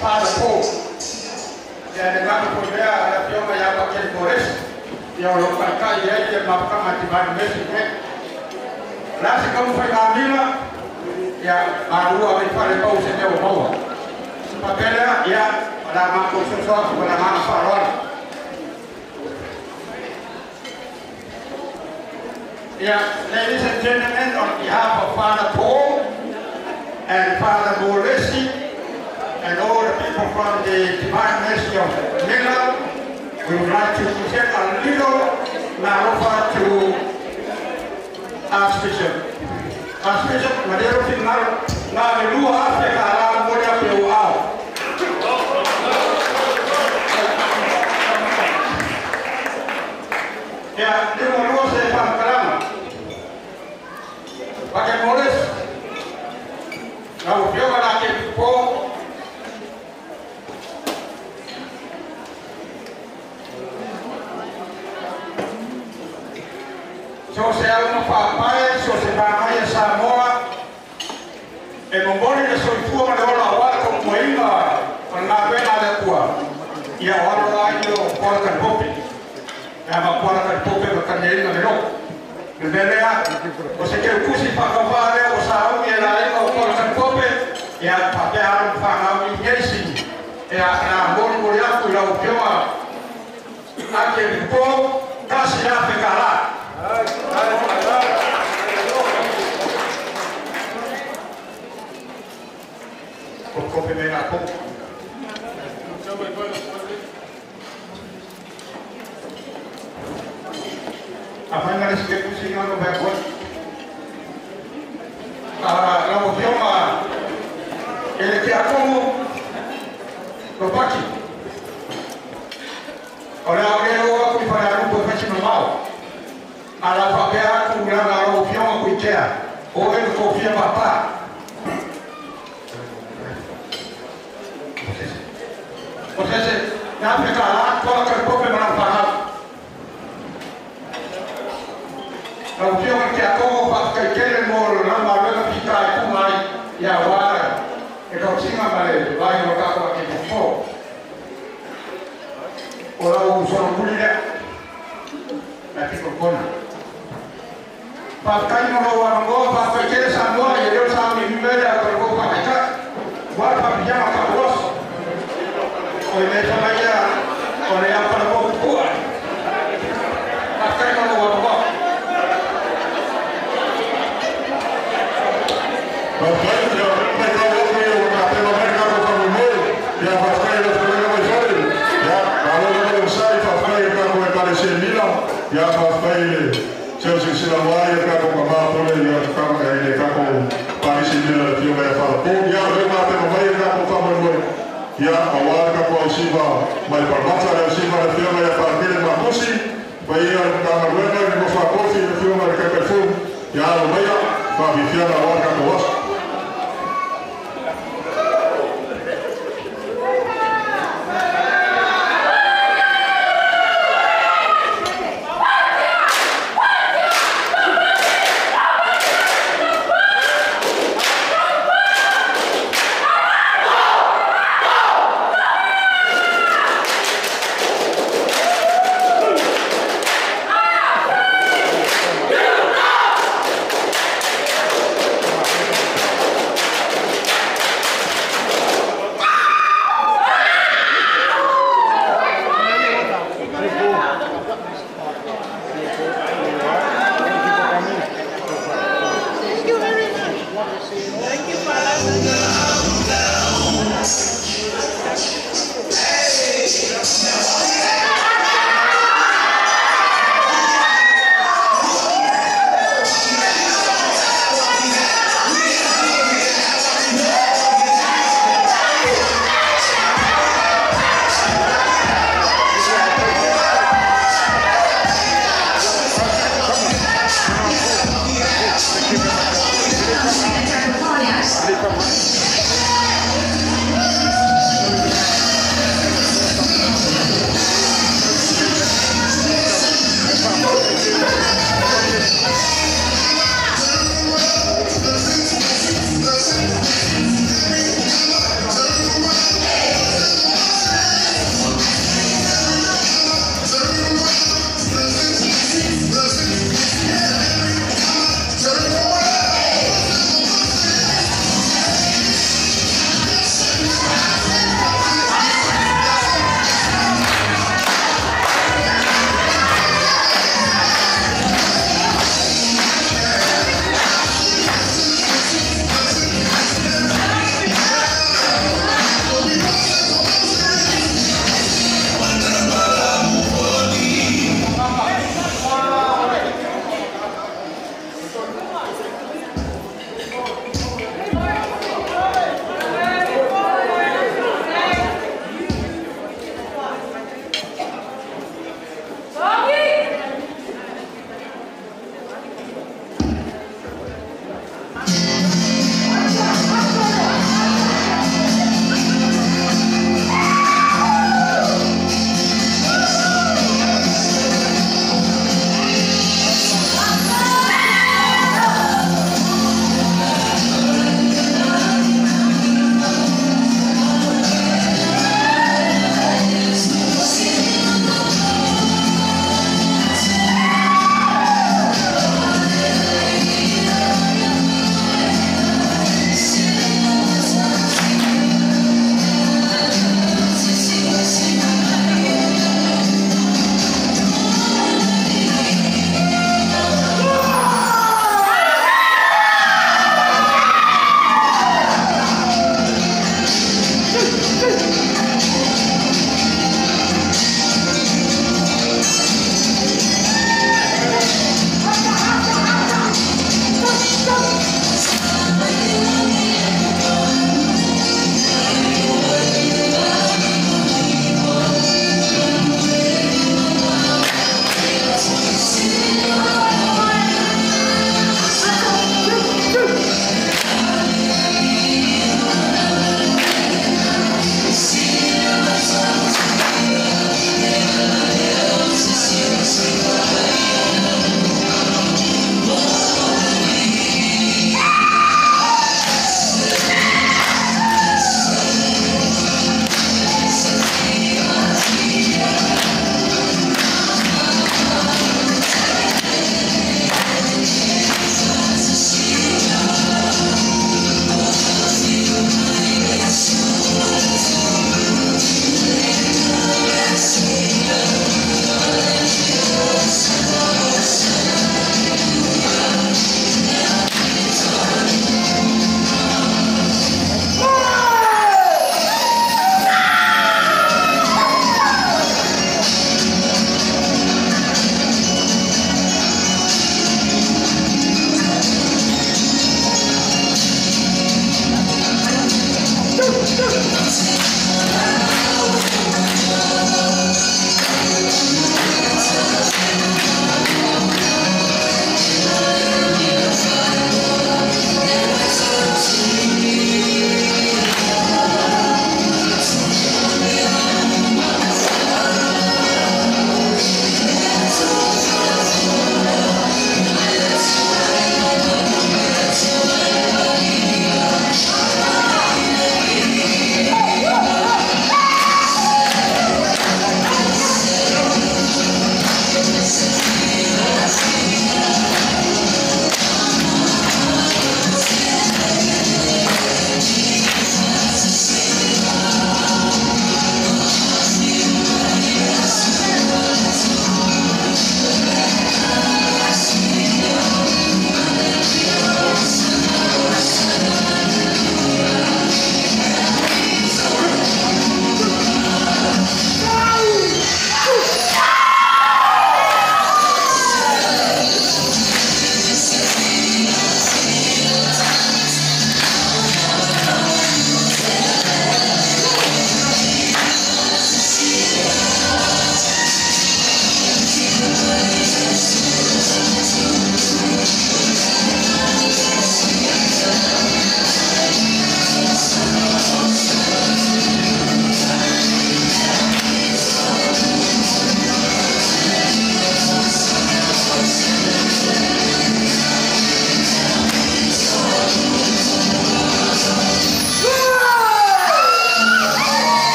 Father Paul. Ia le ngaka po lea le afioga ia Pakele Moresi. Ia o lo taitai ai le mafutaga Divine Mercy ne. La se kaumafaigamila, ia malua ave i fale pau se mea ua maua. Faapea lea, ia o le a matou soso atu ma le agaga faaaloalo. Yeah, ladies and gentlemen, on behalf of Father Paul and Father Moresi and all the people from the Divine Mercy of Mila, we would like to present a little malofa to Archbishop. Archbishop, Madero Fingal, na lua afe ka ala mo le pe o ao. Ia, le mo lua se whamakalama. Pake Morris, lau afioga la ke po. So se au ma whaapae, so se whangai e Samoa, e momoli le soifua ma le ola aua le tomoina o le galuega a le Atua. Ia o alo ai o Kuala Kalipope. Ia ma Kuala Kalipope ma Kaniaina le loko. Le mea lea, o se keukusi whakawā lea o saumi e la inga o Kuala Kalipope, ia whapea alo whanau i ngeisi. Ia la moli moli atu i lau afioga ake po, kasi la fe ka la. Kope me la ko. A whainga le sike kusi ngano mea koe. Lau afioga e le ke akomo Lopaki. O le au le o aku i whare arupo e whaisi mamao. A la whapea atu langa lau afioga kui tea. O e le kofia papa. O se nā fe ka la kuala karipope ma lau whanau. Lau afioga ke akomo whakaikele mo le lama aluega pita e kumai ia wā e kausinga ma le vai o kako a ke pō. O lau solomuli lea, na tiko kona. Whakakai mo lau anongoa, whakaikele Samoa i leo sa mi mele a koroko whakaitai. Wā whapiyama ka roso. O i me whamaia o le apara mo kukua. Whakakai mo lau anongoa. Ia whawhai le Chelsea sila wai e kako ka māpole ia kama e le kako Parisi mila le fioga ia wharapo. Ia le māpena mai e kako whamoe ia awara kako au siva mai parmata le au siva le fioga ia wharakele makusi. Pai ia le kamaruena le mawhakofi le fioga le kakaifu. Ia alo maia whawifiana awara kako wasu.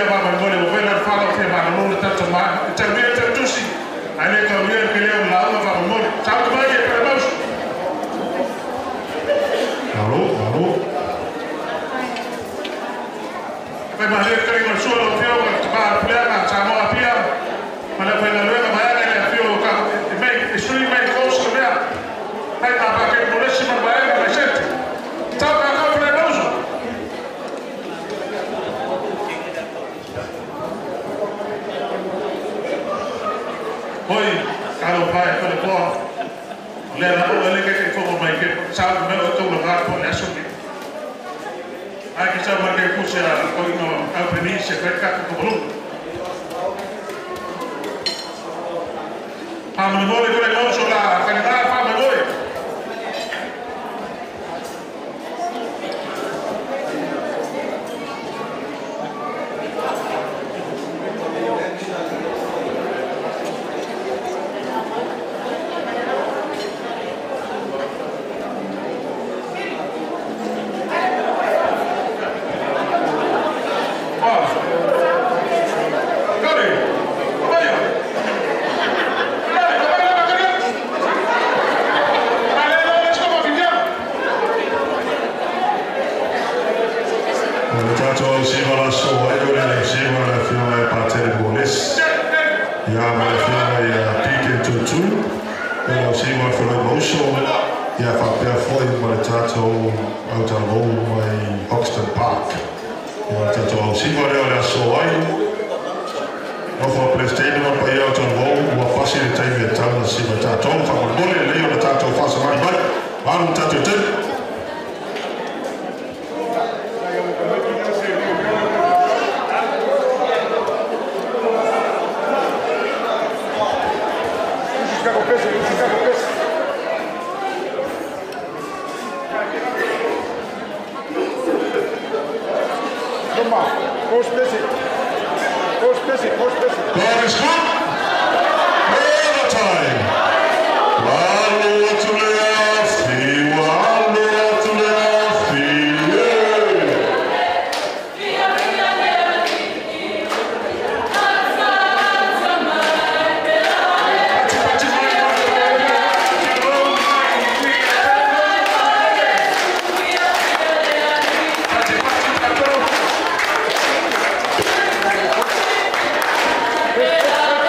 fia va ma mole o vela fa lo fia va no le tata ma te mea te tusi ale ka mea ke leo la va ma mole sa ko mai e per maus Alo alo pe ma le ka mo so lo fia o ka pa ka sa mo apia ma le pena le ma ya le fia o ka me sui mai ko so mea ai pa pa ke mo le si ma ba e ma sente ta ka ka per maus. Hoi, kalo pai ko le poa. Le la o le ke ko mai ke sa me o to la ko le aso ke. Ai ke sa ma ke ku se ko no au peni se ka ka ko bolu. Pa mo mo le ko le so la ka na pa mo mo. Yeah.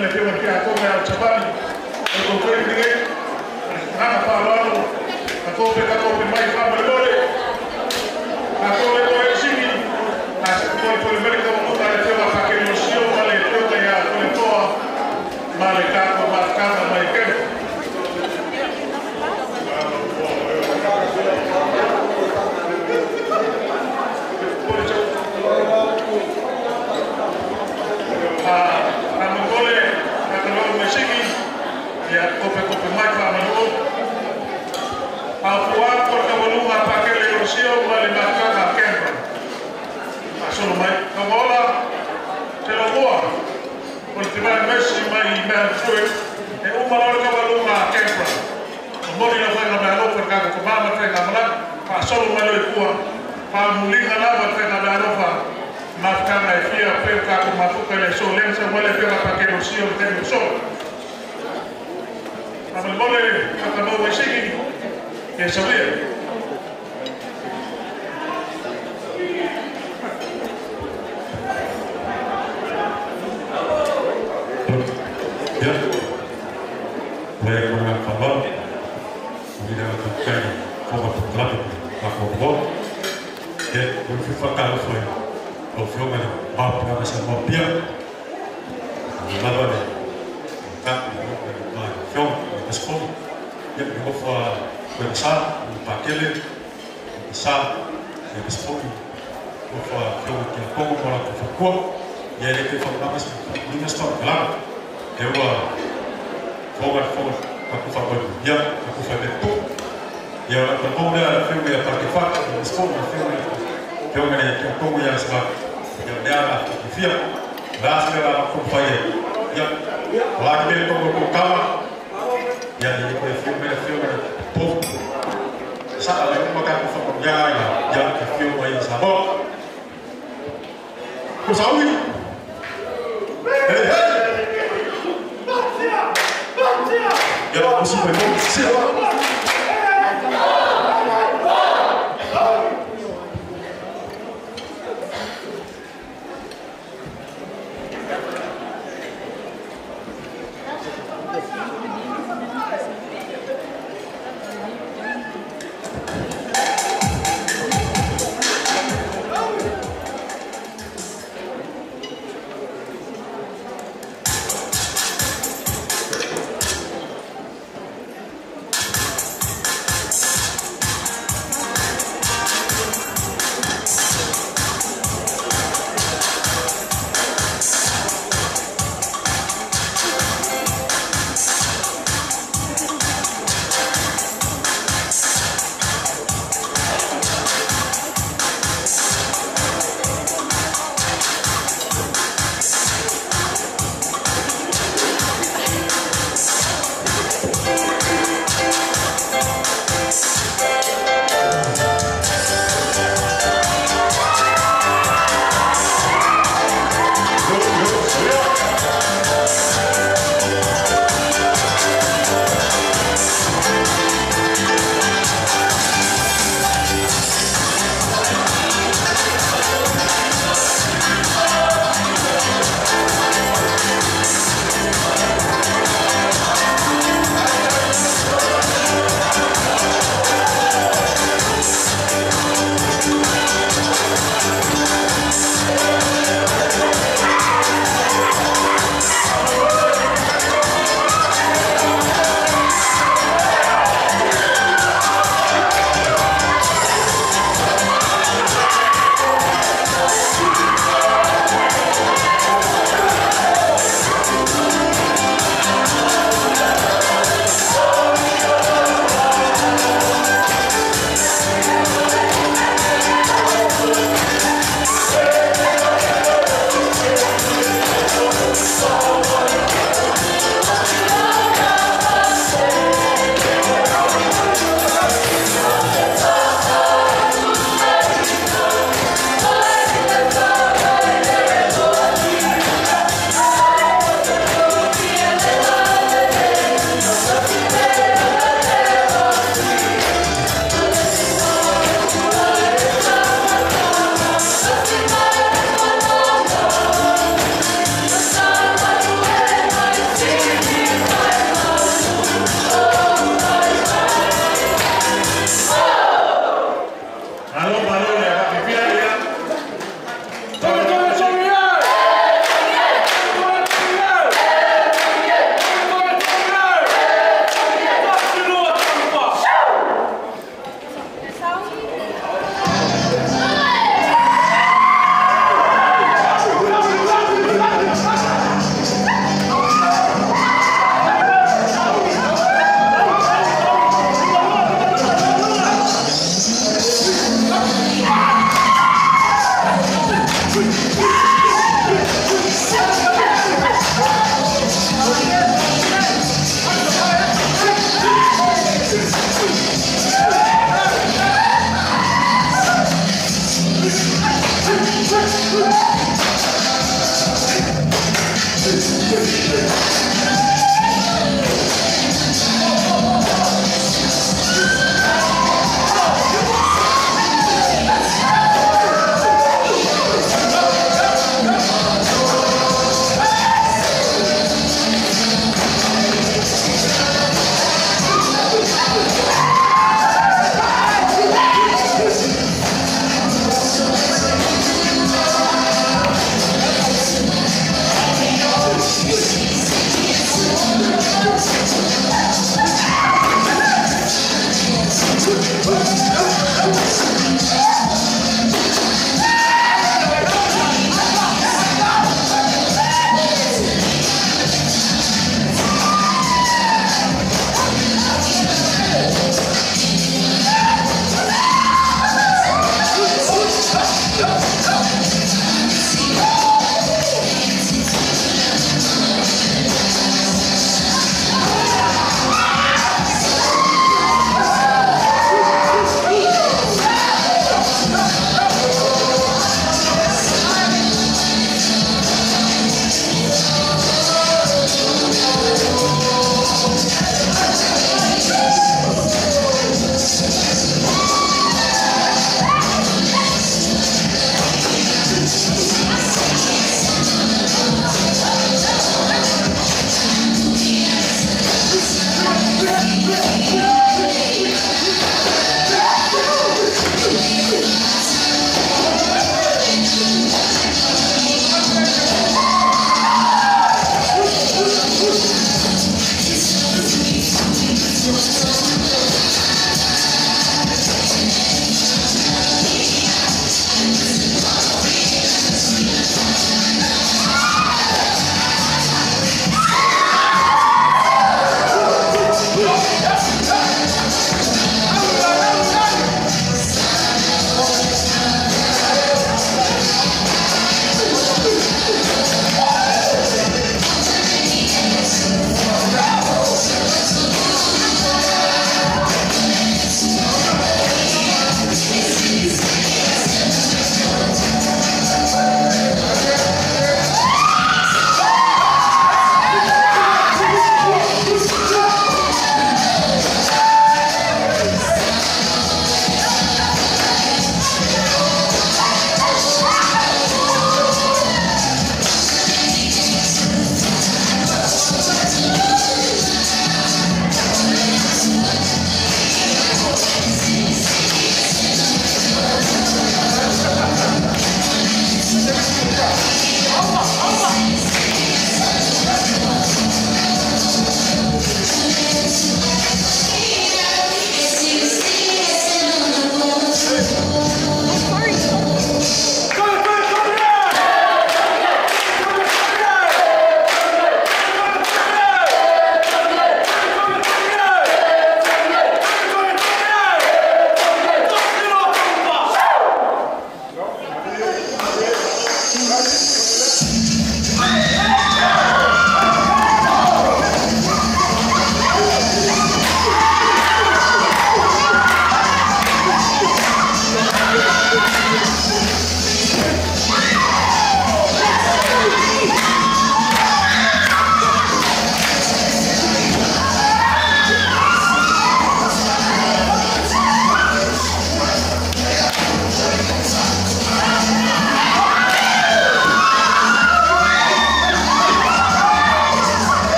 Ma le afioga i le Tiakono ia Savali, o le tou taimi lenei. Agaga faaaloalo, tatou pe mai faamolemole. Tatou le toe sigi, a se toe mai le taualuga a le afioga Pakele Losio ma le afioga ia Toletoa ma le tatou mafutaga mai Kenya. Faamolemole, tatou mai sigi, ia tope mai faamanuu. Afuā ko le taualuga a Pakele Losio ma le mafutaga a Kenya. Faasolo mai. Taumaola, te laumua, o le Tivai Messi mai mea fue, e uma loa le taualuga a Kenya. O moli lau faiga meaalofa i le tatou tamā ma le faigamalaga. Faasolo mai loa i tua, faamuliga lava le faiga meaalofa mafutaga e fia pei o tatou mafuta i le aso lea na sau ai le afioga Pakele Losio i le taimi ua sola. Faamolemole, tatamau mai sigi, ia sauia. Ya. Baik mga kawan, hindi na kapag ko kapag ako po. Ya, kung FIFA ka fo o fio ma ba pa sa mo pia. La ba ka ma fio ma spo. Ya, ko fo ko sa pakele sa ya spo. Ko fo fio ki ko ko la ko ko. Ya le ke fo ma sa ni na sto la. E ua foga foga aku fa ko ya aku fa de tu ya la ko la fio ya pa ke fa spo fio fio me ya ko ya sa ya ya la fia la sa la ko fa ya la ke ko ko kama ya ni ko fio me fio me po sa la ko ka ko fa ya ya ya fio mai sa bo ko sa wi hey hey. Ya, aussi, vraiment, c'est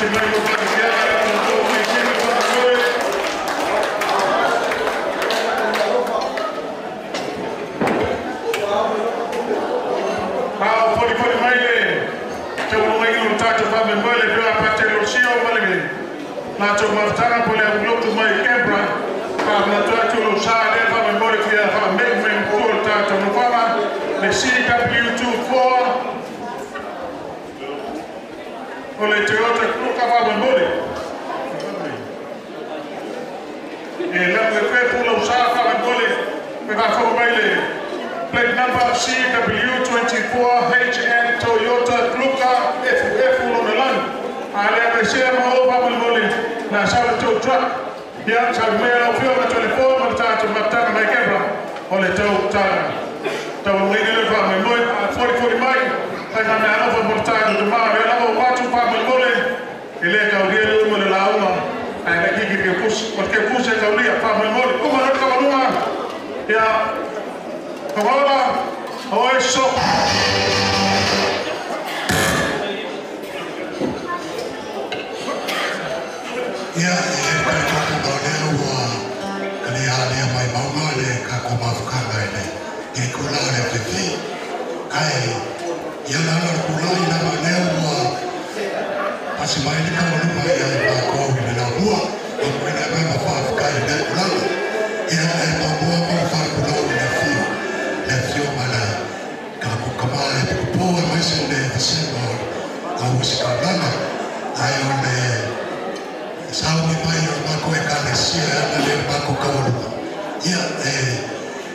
pasi mai mo pa ke ala mo to mai se mo pa koe. Pao foli foli mai le te ulu mai ulu tatou fa me mo le pia pa te lo sio ma le latou mafutaga po le agulotu mai Canberra faamanatu atu lou sa lea faamoemole fia faameu mea o le tatou nofoaga le CW24 o le Toyota Kluka faamoemole e lapu e pea pu lou sa faamoemole pe faafofoga mai le plate number CW24HN Toyota Kluka FF lona lagi a le aveesea ma o faamolemole na sau le tow truck ia sau mea lau afioga telefone ma le tatou mafutaga mai Canberra o le tou taga taualugaina le faamoemoe a folifoli mai faiga meaalofa mo le tatou tamā lea lava ua atu faamolemole e lē taulia le uma le lauga ae laikiki le keukusi o le keukusi e taulia faamolemole uma le taualuga ia Corolla oe so. Ia, e le tatou mau lea ua kalia alea mai mauga le kako mafukanga i le i kula o le afiafi. Ae, ia la ala o le kula i lava lea ua pasi mai le kaualuga ia i mākou i le lamua, a mo ina mai ma whaafekai i le kulaga. Ia, e maumua ma le whaakulou i le afio, le afio ma le kako kama e pukupo e mai se le vasega o au se kaulana. Ae o le sauni mai o le mako ekalesia e ana le mako kaualuga. Ia, e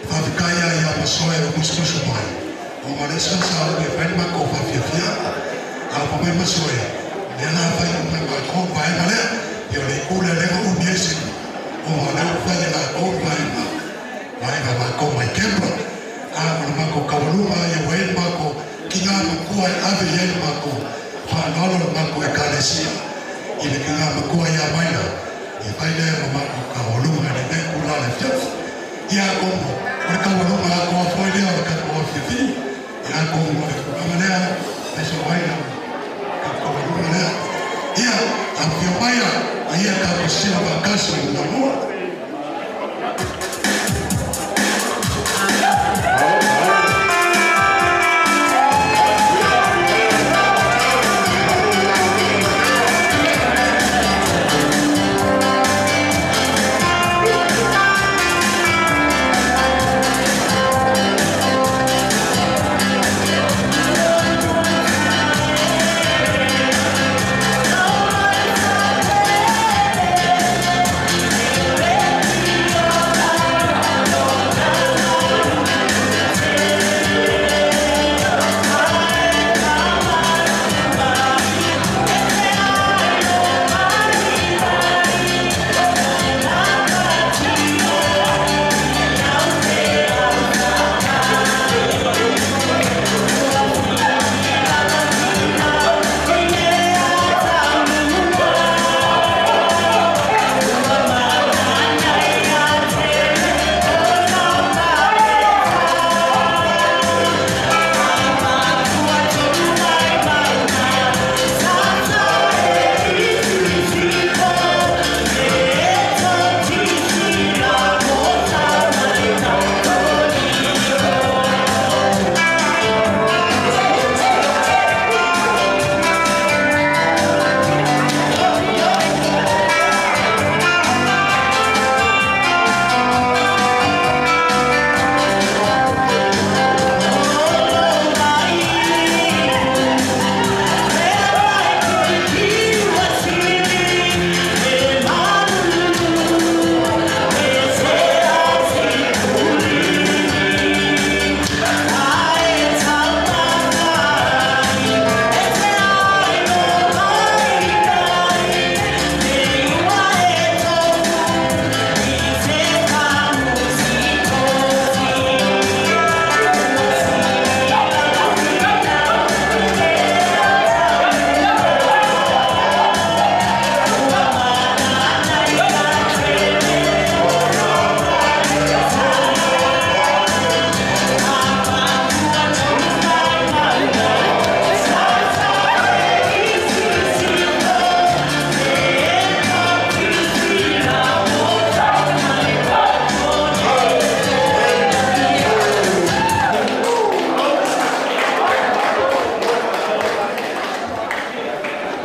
whaafekai ai ia masoe o musumusu mai. O ma le sa sauni e whai mako whaafiafia, a pa mai masoe, le la whai o mai mako vaenga lea, ia o le ikule lenga umi e siku. O ma leo whai e la kou vaenga, vaenga mako mai Canberra. A o le mako kaualuga ia ua e mako ki ngā makua e ave i ai le mako whaanoalo le mako ekalesia. I le ki ngā makua ia maina, i whai lea ma mako kaualuga le nei kula le fiafi. Ia komo, o le kaualuga a koa foi lea o le kako afiafi, ia komo o le kulaga lea, aisa waina ka kaualuga lea. Ia, a fio maia, a ia ka pasila makasi o le mua. Thank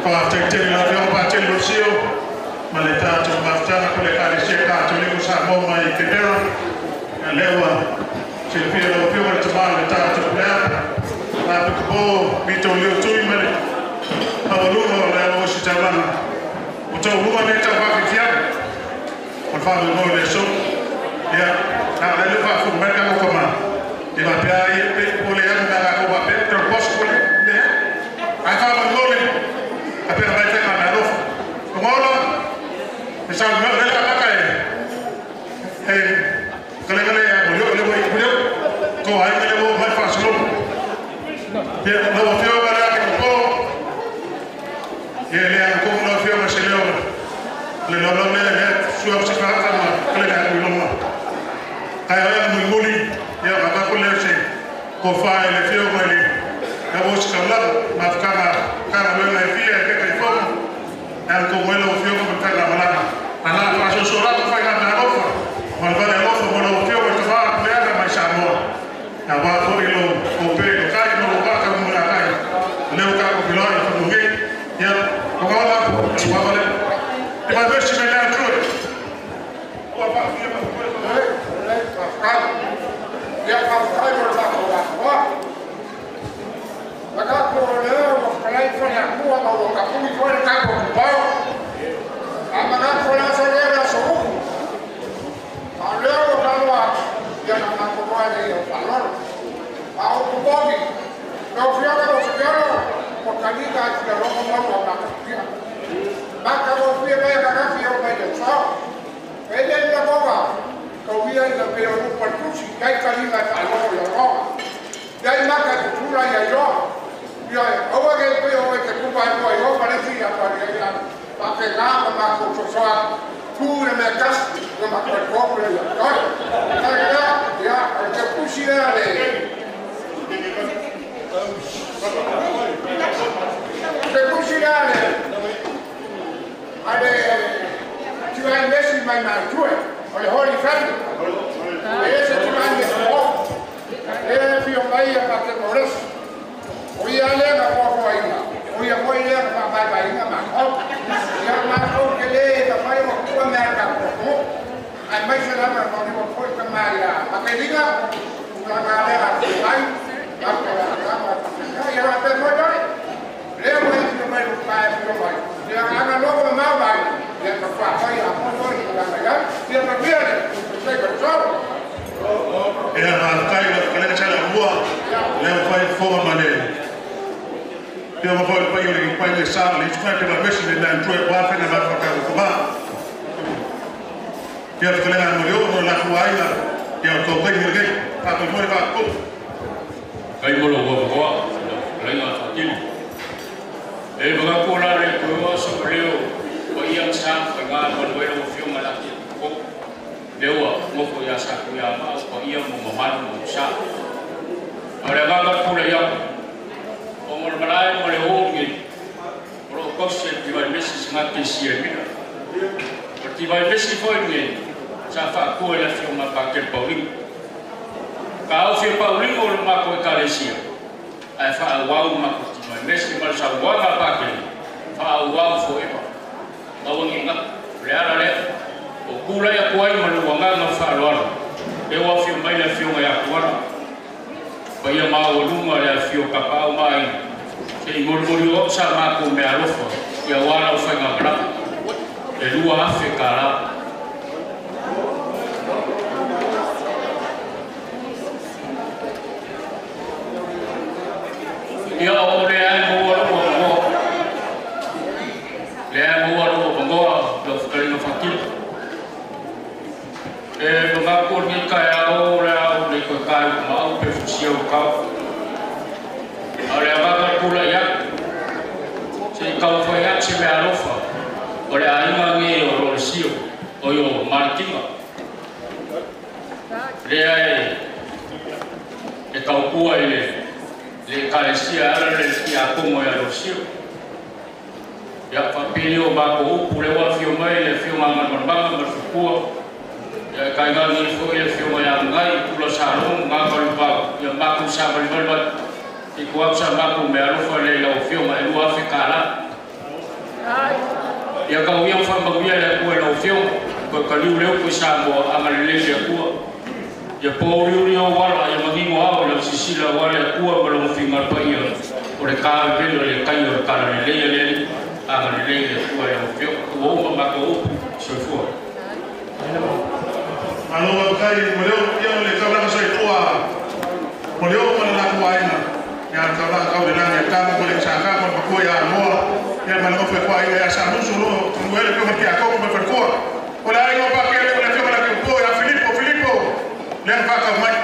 Whaatai la fio pa tele Losio ma le tātou mafutanga ko le Ekalesia Katoliko Samoa mai i Canberra. Ia leua silafia lau Afioga le tamā le tātou pulea. La pikupo mito leo tui ma le maualuga o le alo o si taulaga. O taualuga nei tau whawhiwhiaga. O le whamoemoe le aso. Ia, na o le le whaafuku mai ka mokama. I wapea ai pe o le anu nga ko wapea te boss ko le le. Ai whamoemoe le. A pera mai whenga mea alofa. O ngola, e sa mea le ka maka e. E kale kale a mo le le le ko ai le mo mai whaasolo. Ia, lau Afioga le ake ko. Ia le ko lau Afioga se leo. Le lau lau le le sua se ka ka ma kale ka ku longa. Kai ai mo muli ia ka ka le se ko fa le Afioga le na bo se ka la ma ka ka le le fia ke ka fo. Al ko mo lau Afioga ma ka malanga. Ala fa so so la fa ka na alofa. Ma le alofa mo lau Afioga ka fa le ka mai Samoa. Na wa fo i lo o pe lo kai mo ka ka mo na kai. Le ka ko piloi fa mo ngi. Ia ko ka la wa wa le. Te ma vesi me la true. O fa fia ma ko le le fa ka. Ia fa kai mo la ko wa. La ka ko le o ka lai fa na ku ma o ka ku mi fo le ka ko pa. A ma na ko la so le la so. A le o ka wa ia na ko wa le o fa lo. A o ku bogi. No fia ka o se lo ko ka ni ka ti lo mo mo na ka fia. Ma ka o fia me ka ka fia o me le so. E le la ko wa. Ko via i pe o ku tu si kai ka ni ka lo lo lo. Ia i maka te tula ia iloa. Ia aua ke pe o te kupa i moa i parece ia pa ia pa pe ngā ma mako sosoa tu le mea kasi na mako i koku le ia toi. Kai ia ia o te pusi lea le. Te pusi lea le. Ale tua i mesi mai mai tue. O le Holy Family. E ese tua i mesi o. E fio mai a te mores. O ia lea ka foafoa inga. O ia foi lea ka whapai inga ma hau. Ia ma hau ke le ka whai o kua mea ka koko. Ai mai se lama ka ni o foi ka mai a makelinga. Ula ngā lea a te mai. Ma ko la ka ma. Ia ra te moi dore. Lea mo e fio mai lupa e fio mai. Ia ngā logo mau mai. Ia ka whawhai a mo foi ka mai. Ia ka pia le. Sei ka soro. Ia ma tai la ka le rua. Lea fai foga ma le. Ia ma foi pai o le pai le sa le tue te mesi le nan tue wa fe na ma fa ka ko ba. Ia fa le na mo yo la ku ai la. Ia ko pe ni ke pa ko mo pa ko. Kai mo lo wa wa le na fa ti. E ba ko la le ko so le o ia sa fa ga mo le o fio ma la ti ko. Leua mo ko ia sa ku ia ma o ia mo ma mo sa. Ora ga ga ku le ia. O mo malai mo le o ngi. O ko se ti vai mesi nga te si e mina. O ti vai mesi foi ngi. Sa fa ku le fio ma pa ke Paulino. Ka o fio Paulino o ma ko kalesia. Ai fa wa ma ko ti vai mesi ma sa wa ma pa ke. Fa wa fo e ba. Ba ngi nga le ala le. O kula ia kuai ma le wanga nga whaaloalo. E wā whio mai le whio ngai a kuana. Pa ia maa o lunga le whio ka pau mai. Se i morimori o sa mākou me alofa. Ia wā lau whainga maraka. E lua afe ka la. Ia o le ai mua lua mangoa. Le ai mua lua mangoa. Lau whakaringa whakila. E mga ko ni kaya o le au le ko kai ma au pe fusia o kau. A le aga kula ia. Se kau foi ia se me alofa. O le ainga ngi o ro sio o yo martinga. Le ai e kau kua ile le kalesia ala le sia kongo ia ro sio. Ia pa pili o ba ko upu le wa fio mai le fio ma ma ma ma fukua. Ia kai ngā ngi fo ia fio mai a ngai kula sa lo ngā ka pa ia ma ku sa ba ba ti ku sa ma ku me alofa le lau fio mai lua fe kala. Ia ka uia whaamakuia le Atua i lau Afioga, koe kaliu leo koe Samoa agalelei le Atua. Ia pōuriuri o wala, ia manino ao i lau sisila auā le Atua ma logo figalo paia o le kāvevelo le kai o le talalelei a le Alii, agalelei le Atua i lau Afioga. Ua uma matou upu, soifua. Malo faafetai mo leo ia o le taulaga soifua mo leo ma le latou aiga ia le taulaga tau le lagi e tama ma le Isaka ma le matua ia Amoa ia ma le nofo e kuaina ia Samusu o loo tanuele afioga Tiakopo ma le faletua o le aiga o Pakele o le afioga le Atiupo ia Filipo Filipo lea na faatau mai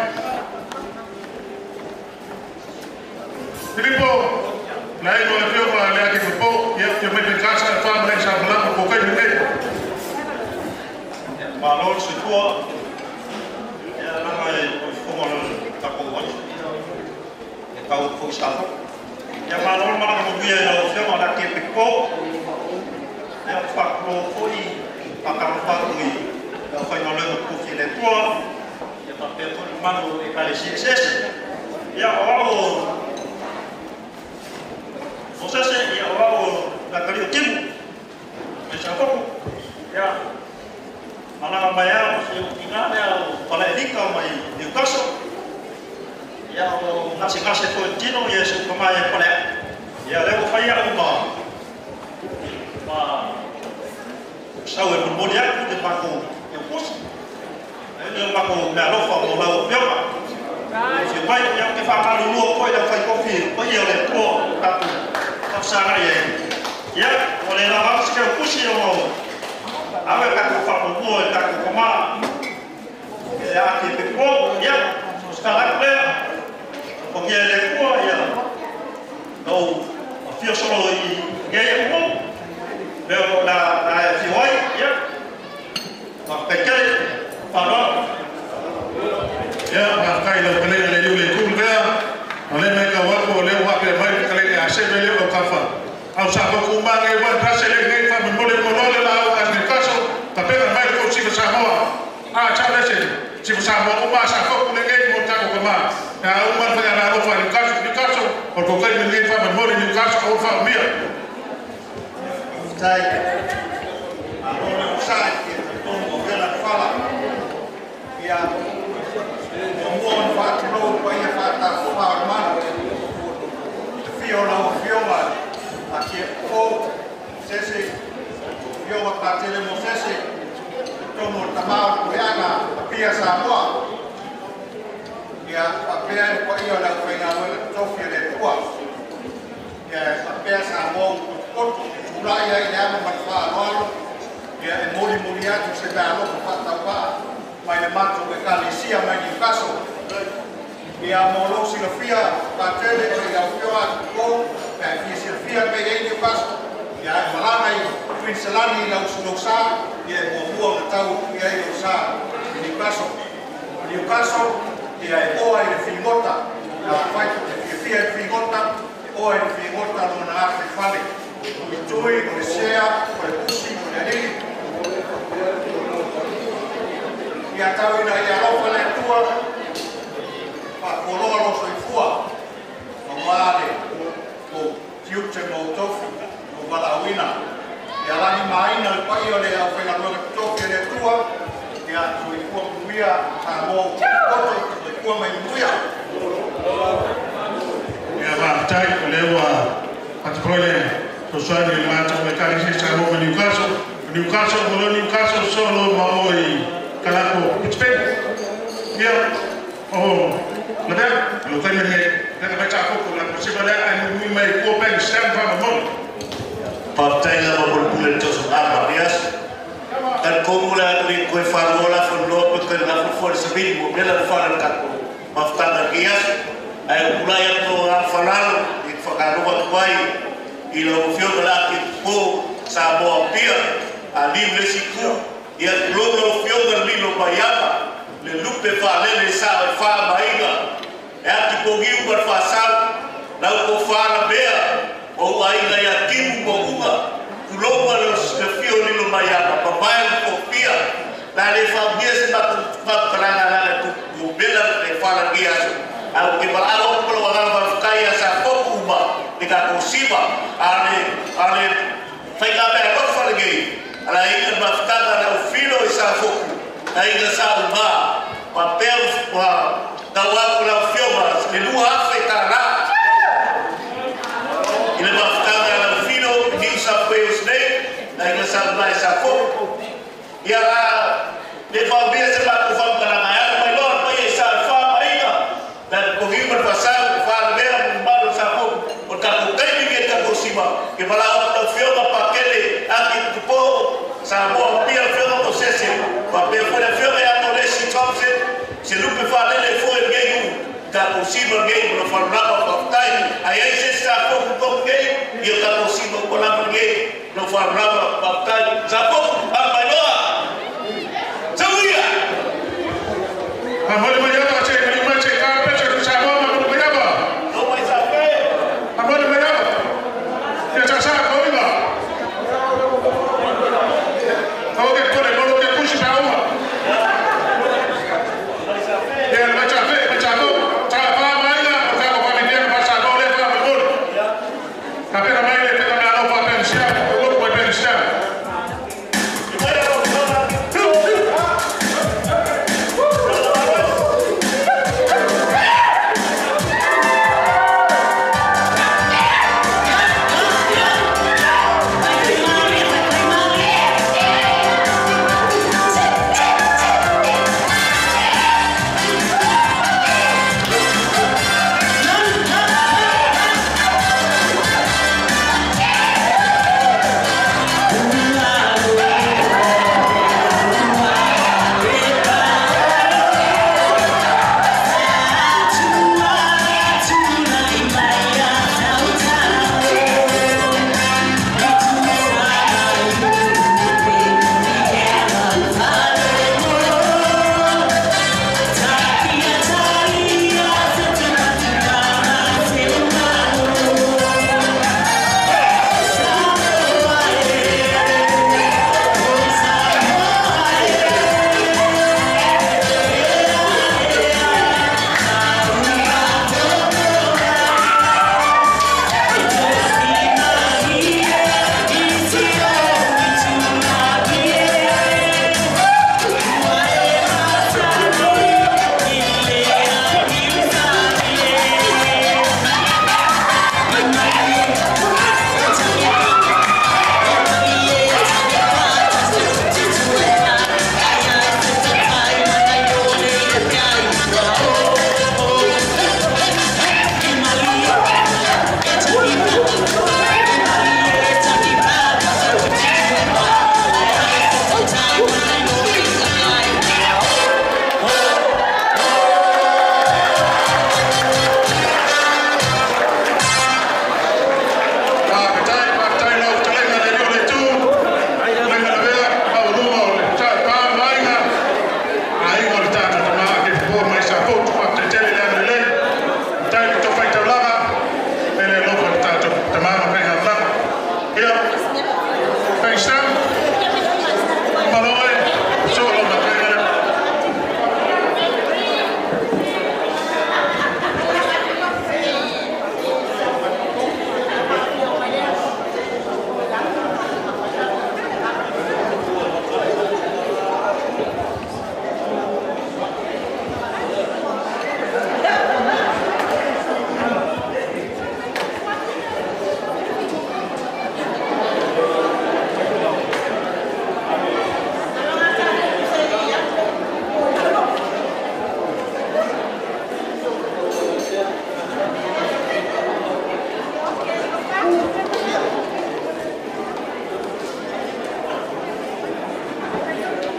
Filipo le aiga o le afioga le Atiupo ia afio mai Fekasa le fa ma le Isa Malama ko kai lenei. Malo le soifua, ia leaga e o le fofoga o le tatou ali e tau atu foi sa fono. Ia malo le malaga manuia i lau Afioga o le ake peko. Ia ou te faatulou foi, faatalofa atu i le aufaigaluega totofi a le Atua, ia faapea foi le mamalu o Ekalesia eseese. Ia o au o Mosese, ia o au o le atalii o Timu mai Safotu. Ia malaga mai ao si ou tina lea o Falaelika mai Newcastle. Ia o gasegase foi tino ia se uka mai e Paleaʻa. Ia lea ua fai a'u ma ma sau e molimoli atu le matou pusi. Ai le matou meaalofa mo lau afioga. Afio mai ia ou te faamalulua foi le aufaitofi paia o le Atua o tatou faafesagai ai. Ia ua le lava atu se keu pusi ona o ave tatou faamuamua i tatou tama e ake pepo. Ia so se tala atu lea alofagia e le Atua ia lau afio solo i nei atunuu mea o la e afio ai. Ia faafetai tele, faaaloalo. Ia, faafetai i lau fetalaiga le Iuli Itu Lavea, o lea e matau atu o lea ua faapea mai le fetalaiga ia Seve lea o Laukafa. Au sa foku uma nei ua rase le nei faamolemole mo loa le laau a Newcastle, tapena mai le tou Sifa Samoa. A tau lese, Sifa Samoa uma sa foku lenei mo le tatou tama. Pe a uma le faigamalo a Newcastle, Newcastle, o le tou taimi lenei faamolemole Newcastle aua le faaumia. Faafetai. Malo le onosai ia talitonu ua vela le fala. Ia muamua ona faatulou i paia faatafafa o le malu. I le afio o lau Afioga Atiepofo Mosese, Afioga Patele Mosese, totonu o le tama o le Puleaga Apia Samoa. Ia faapea le paia o le aufaigaluega totofi a le Atua. Ia faapea Samoa ua potopoto e tulai ai i le ava ma le faaaloalo, ia e molimoli atu se meaalofa faatauvaa mai le matou Ekalesia mai Newcastle. Ia mo lou silafia Patele o i lau Afioga Atupo, pe a e fia silafia le mea e i ai Newcastle, ia e malaga i Queensland i lou sa, ia e muamua ona tau atu i ai lou sa i Newcastle. O Newcastle, ia e oa i le figota, afai tou te fiafia i le figota, e oa i le figota lona afe fale. Tuitui, o le sea, o le pusi, o le alili. Ia tau ina ia alofa le Atua, faafualoa lou soifua, aua le tou tiute ma outou tou valaauina. Ia lagimaina le paia o le aufaigaluega totofi a le Atua, ia soifua manuia Samoa ua potopoto, soifua mai manuia. Ia faafetai o lea ua atu foi le fesoasoani i le matou Ekalesia Samoa ma Newcastle. O Newcastle mo leo Newcastle solo ma o i Kalako Pittsburgh. Ia o Lavea, o lou taimi lenei, lea na mai Taapopo la kosiva lea ae muimui mai i kua peni Sam faamomoli. Faafetai lava mo le pule le Joseph A. Marias. Talitonu le atu i koe whānoa la whanoa pe koe ngā fufu le savili mo mea la whāna le tatou mafutaga i kei aso. Ae o pulai atu o ngā whalalo i te whakanoa atu ai i lau afioga la ake po Samoa Apia a liu le isi itu ia tulou lau afioga le lilo mai ama le lupe whaalele sa o e wha mahinga e ati pogiu ma le whaasau lau ko whaala mea o uaina ia timu ma uga tulou ma le fio lilo mai ama mamae o kofia la le whaumia se matukalanga la le tu mela le whaala ki aso. Au ke malaalo ko lo wangala whawhikai a sa foku uma le ka kosiva a le whainga mea rofa le ngei Ala inga mafutanga na ufilo i sa foku. Na inga sa uma. Ma peu wa tawaku la ufioga. Le lua afe ta la. I le mafutanga na ufilo New South Wales nei. Na inga sa uma i sa foku. Ia la le whaumia se mako whamkalanga e mai loa mai e sa wha mainga. Na kohi ma whasau wha mea mumalo sa foku. O kako kaimi ke kako sima. Ke wala o tau fioga pakele aki tupo. Samoa pia fioga ko sese. Wa pe fo le fioga ya mo Lesi Thompson. Se lupe whalele fo e ngei u. Kako sima ngei mo whalurapa whaftai. Ai ai se sa foku koku ngei. Ia kako sima ko lapa ngei. No whalurapa whaftai. Sa foku a mai loa. Sauia! Amole mayaba che kalima che ka pe che Samoa ma mayaba. No mai sa fe. Amole mayaba. Ia sa sa ko iba. O ke kore mo ke pusi pa uma. Ia ma cha fe ma cha ko cha pa mai la o ka ko pa mi pa sa ko le pa mo. Ka pe mai le pe na no pa pensia o ko pa pensia.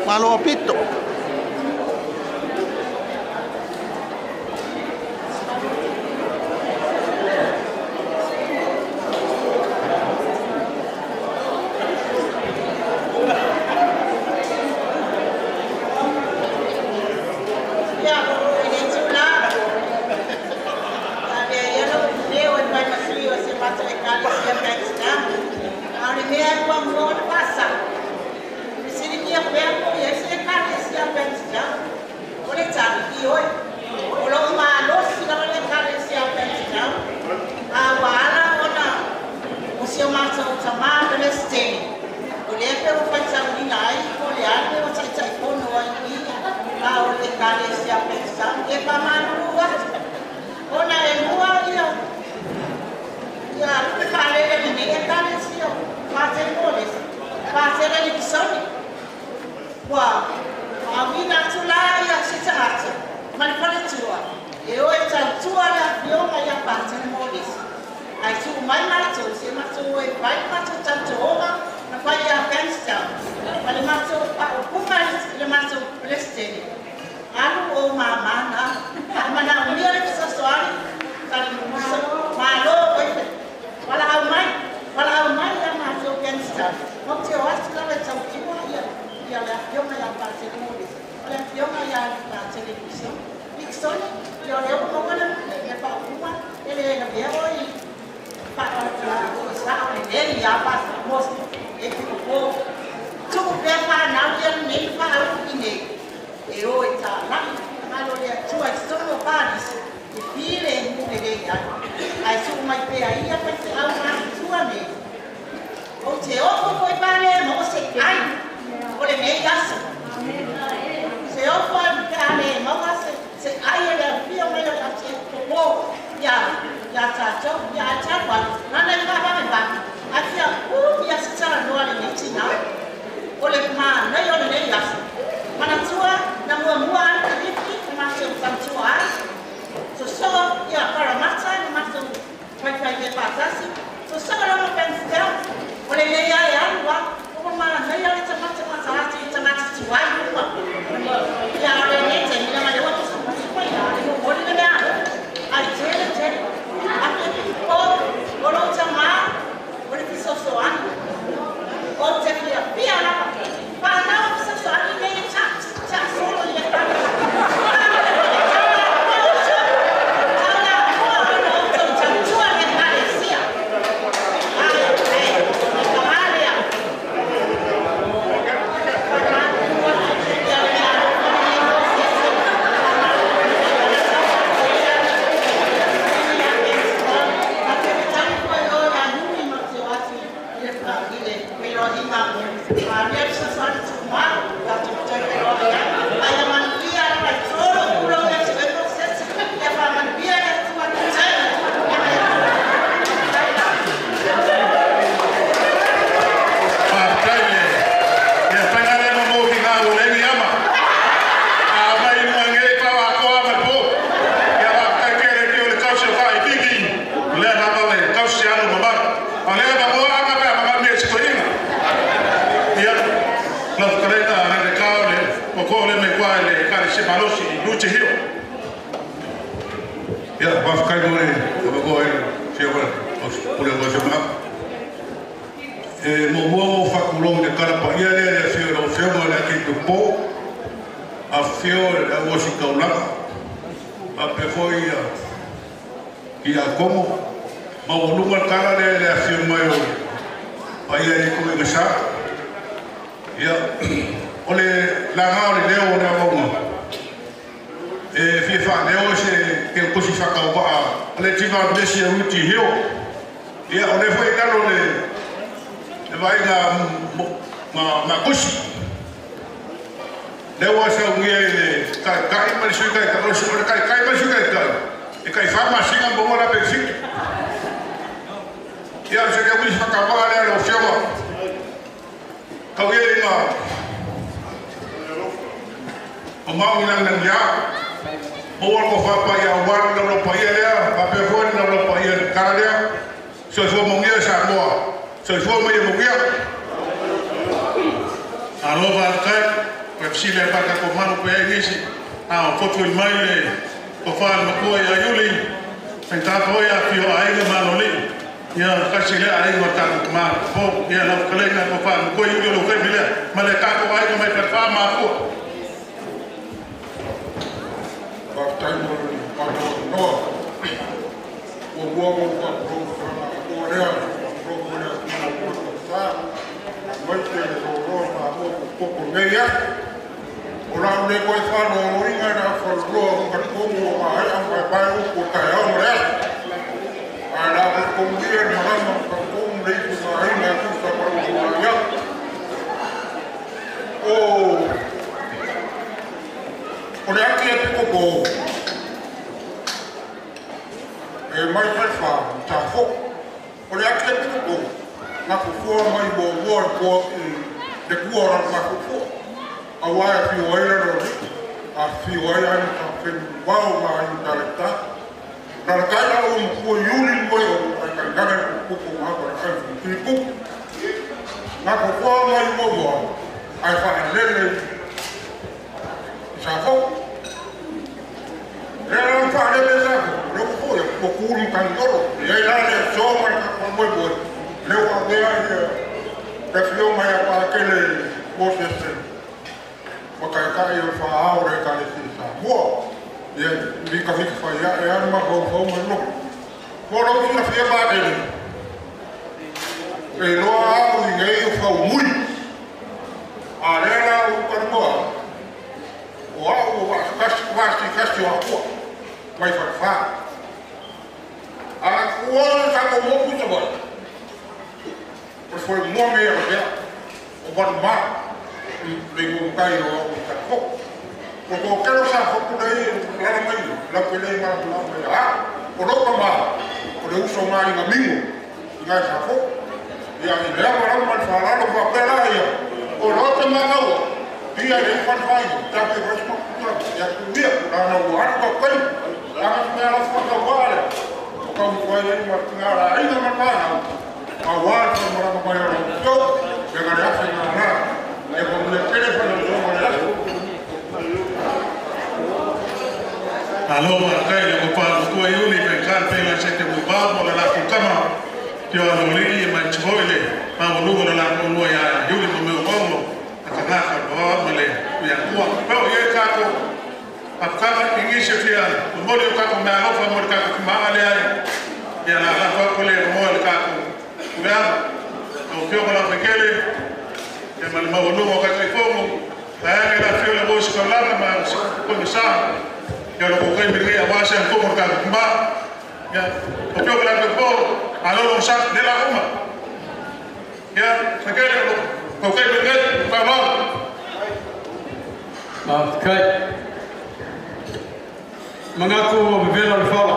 Malo pito. O Ekalesia Pensa, e pamanu atu. Ona e mua ia ia le whalele lenei Ekalesia Pātere Mōlesi, Pātere Likisoni. Ua awina atu la ia sita atu, ma le faletua, e oe tautua le afioga ia Pātere Mōlesi. Ai tuu mai mātou, se mātou e pai mātou tautuoga, na fai ia Afghanistan. Ma le mātou paopunga le mātou Palestine. Alu o mamana, mana unia le fisasoani, tali mumusa, malo oife. Wala au mai ia mātou Afghanistan. Mo te o atu lawa e tautua ia, ia le afioga ia Pātere Mōlesi. O le afioga ia Pātere Nixon. Nixon, ia o leo maua le paopunga, e le lavea oi sa o le nei ia Pātere Mōlesi. E whiko tuku pea whānau ia nei whaau i nei. E o e tā lai, ngalo lea tua i tonu o Paris, e pile e mule lei ai. Ai tuku mai pea ia pe te au ngā tua nei. O te ofo koe pāle mo se ai, o le nei aso. Se ofo ai pāle mo se, se ai e lea whio mai lea te popo, ia, ia tātou, ia a tātua, nana i whawawe waki. A fia ia se tara noa le nei tina, o le mānei o le nei aso. Manatua, na mua mua anu te ripki, na mātou tautua ai. So so, ia paramata, na mātou whaiwhai me pātasi. So so rama pensitel, o le nei ai anua, o mānei o le tamata mata atu i tamata tuai uma. Ia o le nei te mina ma le watu sa ia, le mo mori le mea anu. Ai tere tere, a pe o, o lo tamā, o le fisosoani. O te fia pia lapa. Whanau fisosoani nei ta solo i le whanau. Tau mua o tau tautua le Ekalesia. Ai, ai, e kamalea. Ia, whawhikai mo le whakakoa e whia wala, o pule o se mga. E mō mua mō whakulong le karapa ia lea le whio lau whio mo le ake te pō, a whio le au si kaulanga, a pe foi ia komo, ma o lunga kara lea le whio mai o pa ia e koe ngasa. Ia, o le langa o le leo o le awaunga. E fia whaneo se ke kusi whakaupaa le tiva mesi a uti hio. Ia o le foi kalo le vainga ma kusi. Le ua sa ungia i le kai kai ma le sui kai kai, o le kai kai ma le sui kai kai. E kai whama singa mbongo la pe fiki. Ia o se ke kusi whakaupaa lea le ofioga. Kau ia inga o mau inang nang ia. Maua ko whapa ia wanu na lopa ia lea, whapea fua na lopa ia kara lea. Soifua mongia Samoa. Soifua mai mongia. Alofa kai, koe fisile e paka ko manu pe e ngisi. A o fotu i mai le ko whaal makua ia Iuli. Whaitata oi a whio aiga maloli. Ia kasi lea aiga o tāku kumā. Po, ia lau kalenga ko whaal makua Iuli o lo whemi lea. Ma le tāku aiga mai whatwha mākua. Whakatau mo le mātou noa. Ua mua mo ka promo o lea, promo lea ki mo ko sa. Mai te roa ma mo ko ko nei a. O la le koe whano o inga na whalroa o ka komu o ai au mai pai o ko tai au lea. Ai la ko komu ia marama ka komu nei ku ngā ina ku sa maro ku ngā ia. O o le ake e piko Po e mai falfa ta fo o le ake pito po na fufua mai mo mo ko le kua ra ma fufua awa e fi o ai ro a fi o ai ai ta fe wao ma ai ta le ta na la kai la o mo yuli mo o ai ka ga ku ku ma ko ka fi ku na fufua mai mo mo ai fa le le sa fo le fa le le sa lo fo o kuru kangoro e la le so ma ka mo mo le wa be ai ka fio mai pa ke le Moses o ka ka e fa aure ka le sa mo e mi ka fi fa ya e ma ko ko mo no mo lo fi na fi ba ke e lo au i nei o fa mui a le la o ka mo o au wa ka si o ko mai fa fa a kua ka ko mo ku tabo o foi mo me ya o ba ma le go kai o ka ko o ko kero sa ko ku nei la mai la ke le ma la mai a o ro ka ma o le uso mai na mingo i ga sa ko ya i le ma ma fa la lo fa pela ya o ro te ma na o ia le fa fa ta ke ro mo ku ya ku ia la na o ara ko kai la ma la fa ka wa le ka mo ai ma ngara ai na ma na a wa ko mo ra ma yo to de ga ya na na e ko le telefono lo mo la alo ma kai le ko pa ko yuli pe kan pe la sete mo ba mo la ku kama tio lo li ma chole ma mo lu la ko lo ya yuli mo mo mo ka na ka bo mo le ya ku ko ye ka ko Afkara ingise fia mo le ka ko me alofa mo ka ko ma le ai ya la la ko le mo le ka ko ya o fio la fekele ya mal mo lo ka ka fo mo la la fio le mo se la ma ko me sa ya lo ko kai me ya wa se ko mo ka ma ya o fio la ko alo lo sa de la uma ya fekele ko kai me ka ma ma kai Mangaku o bebela le fala.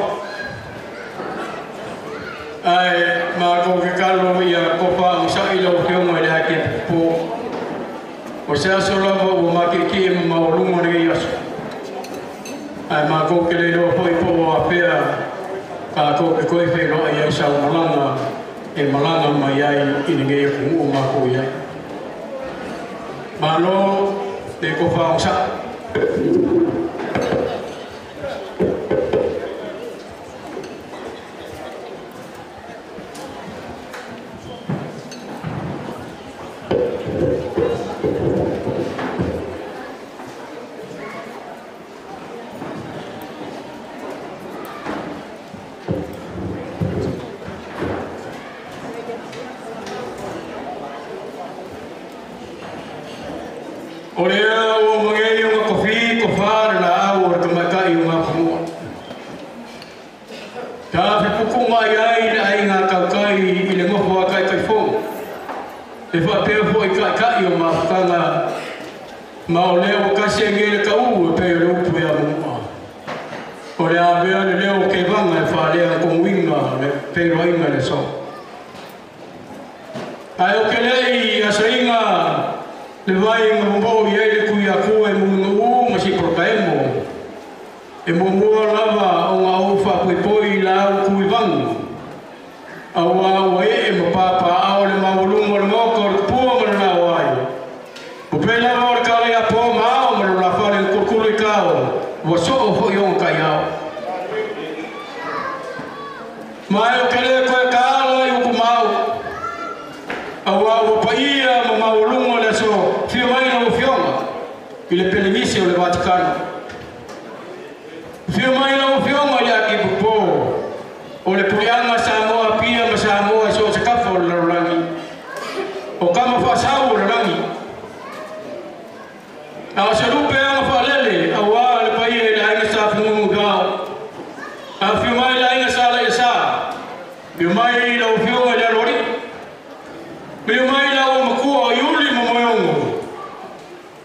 Ai ma ko ke kalo ia kopa ang sa ilo fionga le ake po. O se aso lava o ma ke ki e ma o lungo le iaso. Ai ma ko ke le lo foi po a pea ka ko ke koe fe lo ia sa malanga e malanga mai ai i nge ku o ma ko ia. Ma lo te kopa ang sa.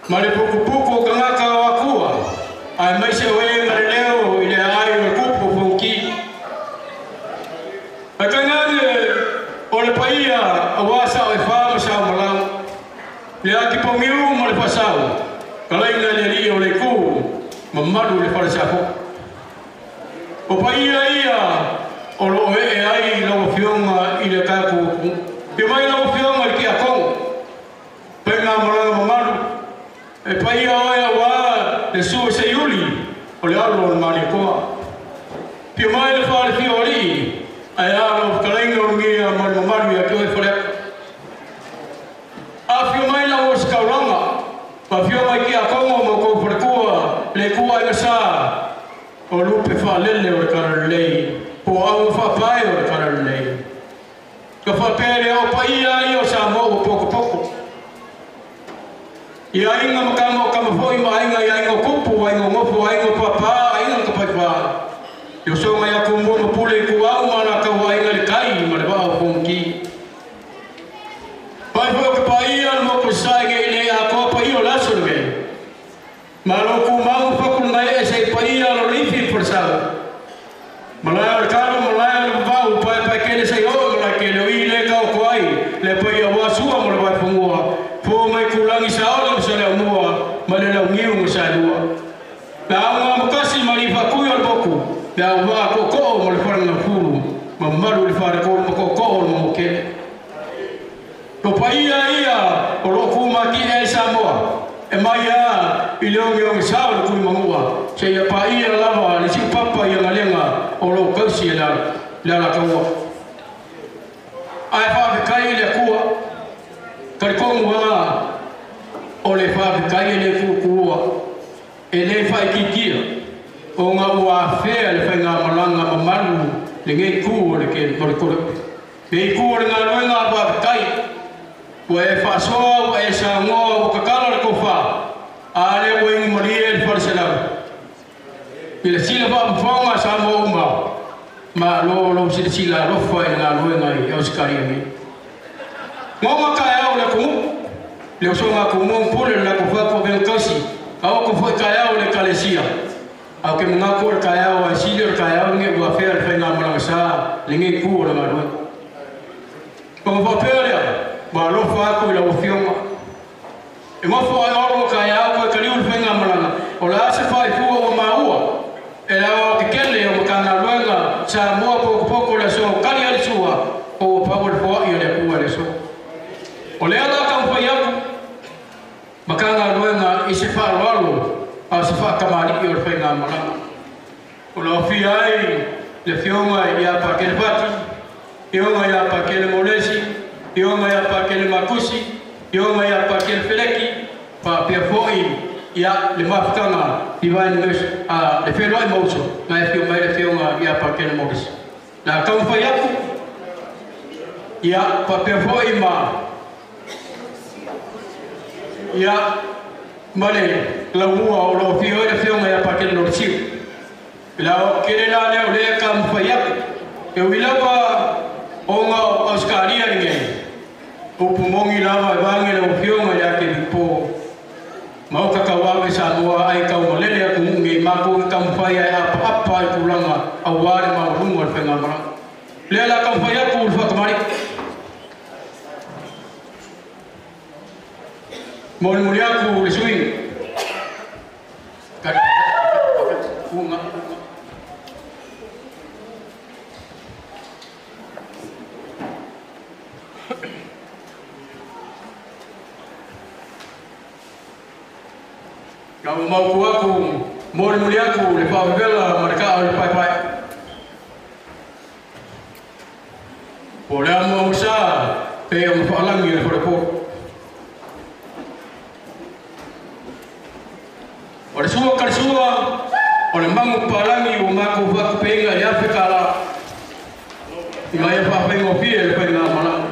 Ma le puku puku o kangaka o akua, ai mai se oe o sa malau. Le aki pongiu ma le fasau. Kalainga le li o le ku mamalu le falesafo. O paia ia o lo e ai lau afioga i le tatou Pe mai lau afioga i le Kiakogo. Paiga malaga mamalu. E paia oe auā le sua seiuli o le alo o le Malietoa. Pia mai le faalefia o alii, ae a lau fetalaiga o lugia ma le mamalu ia te oe Faleata. Afio mai lau ositaulaga, faafio mai Kiakogo ma kou faletua le ituaiga sa o lupe faalele o le Talalelei, po o auga faapae o le Talalelei. Ka faapea le ao paia ia o Samoa ua pokopoko. I aiga ma tama o tama foi ma aiga i aiga o kupu, aiga o nofo, aiga o pāpā, aiga o tapaifā. I osoga ia Tumua ma Pule i Tuau ma Alataua aiga i le tai ma le vaa o Fonoti. Pai foi o ke paia le moku sae nge i le atoa paia o le aso lenei. Malo tumau fakulunga e se i paia lo leifi i Falesau. Malae o le kalo, malae o le vavau, pae pae kele se i oo malae kele o i le kau ko ai, le paia ua sua mo le vaifongua, fo mai kulangi sa ola ma sa le aumua, ma le launiu ma sa lua. Le auga makasi ma li fakui o le moku, le au vaa ko'oko'o ma le falaga fulu, ma malu le falekolu ma ko'oko'o o le mamokele. O paia ia o loo kumati'e ai Samoa, e mai a i le ogeoge sa o le tuimagua, seia paia lava le siupapa i agalega o loo tausi e le alataua. Ae faafetai i le Atua, talitonu lava o le faafetai e le tuutuua, e lē faaitiitia, ona ua afea le faigamalaga mamalu lenei itu o le le itu o le galuega a faafetai. Ua e faasoa, ua e saunoa, ua tatala le tofa, a lea ua igumalie le faleselau. I le sila faafofoga a Samoa uma, malo lou silasila alofa i le galuega i Ausetalia nei. Goga taeao le atunuu, le usoga tumua ma pule le latou fatu avega tausi, a oko foi taeao le ekalesia. A ou te manatu o le taeao ae sili o le taeao lenei ua afea le faigamalaga sa lenei itu o le galuega. Ona faapea lea, ua alofa atu i lau afioga. E nofo ai olo taeao toe taliu le faigamalaga, o le a se faifua ua maua e le aoaotetele o Matagaluega Samoa pokopoko le aso tali ai le sua o ua pau le foa'i a le Atua i le aso. O lea la taumafai atu Matagaluega i se faaaloalo a o se faatamali'i o le faigamalaga. O lo aofia ai le afioga ia Pakele Fati, afioga ia Pakele Molesi, afioga ia Pakele Makusi, afioga ia Pakele Feleki, faapea foi ia le mafutaga Divine Mercy a le feloai ma uso na e afio mai le afioga ia Pakele Molesi. La taumafai atu ia faapea foi ma ia ma le laumua o lo afio ai le afioga ia Pakele Lolesiu. La kele la lea o lea taumafai atu e ui lava ona o Ausetalia lenei upu mogi lava e vage lau afioga ia te po ma o tatauave Samoa ai taumalele atunuu nei matou e taumafai ai apaapa i tulaga auā le maualuga o le faigamalaga. Lea la taumafai atu le faatamali'i. Molimoli atu le suiga. Lau mautu atu, molimoli atu le faavevela ma le kaa o le paepae. Po o le amuamusa pe o mafaalagi o le falepolo. O le sua kalisua o le magu palagi ua matou faatupeiga i le $1,000. Ina ia faafaigofie le faigamalaga.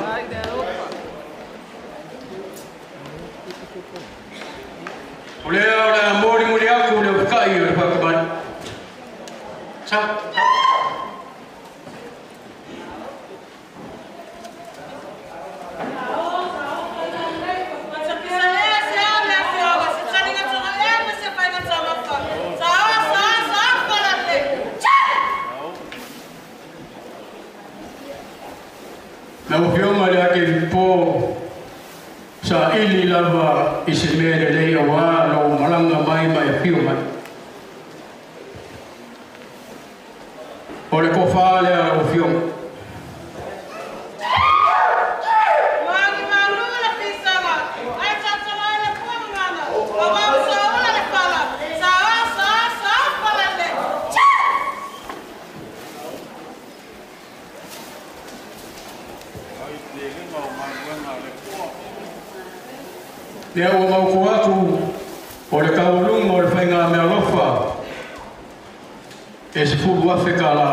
O lea o le a molimoli atu le ofuta'i o le faatamali. Sa. Lau afioga i le ake po saili lava i se mea lelei auā lou malaga mai ma e afio mai. O le kofā lea lau afioga. Lea ua mauku atu o le kaualuga o le faiga mealofa e 10,000 tala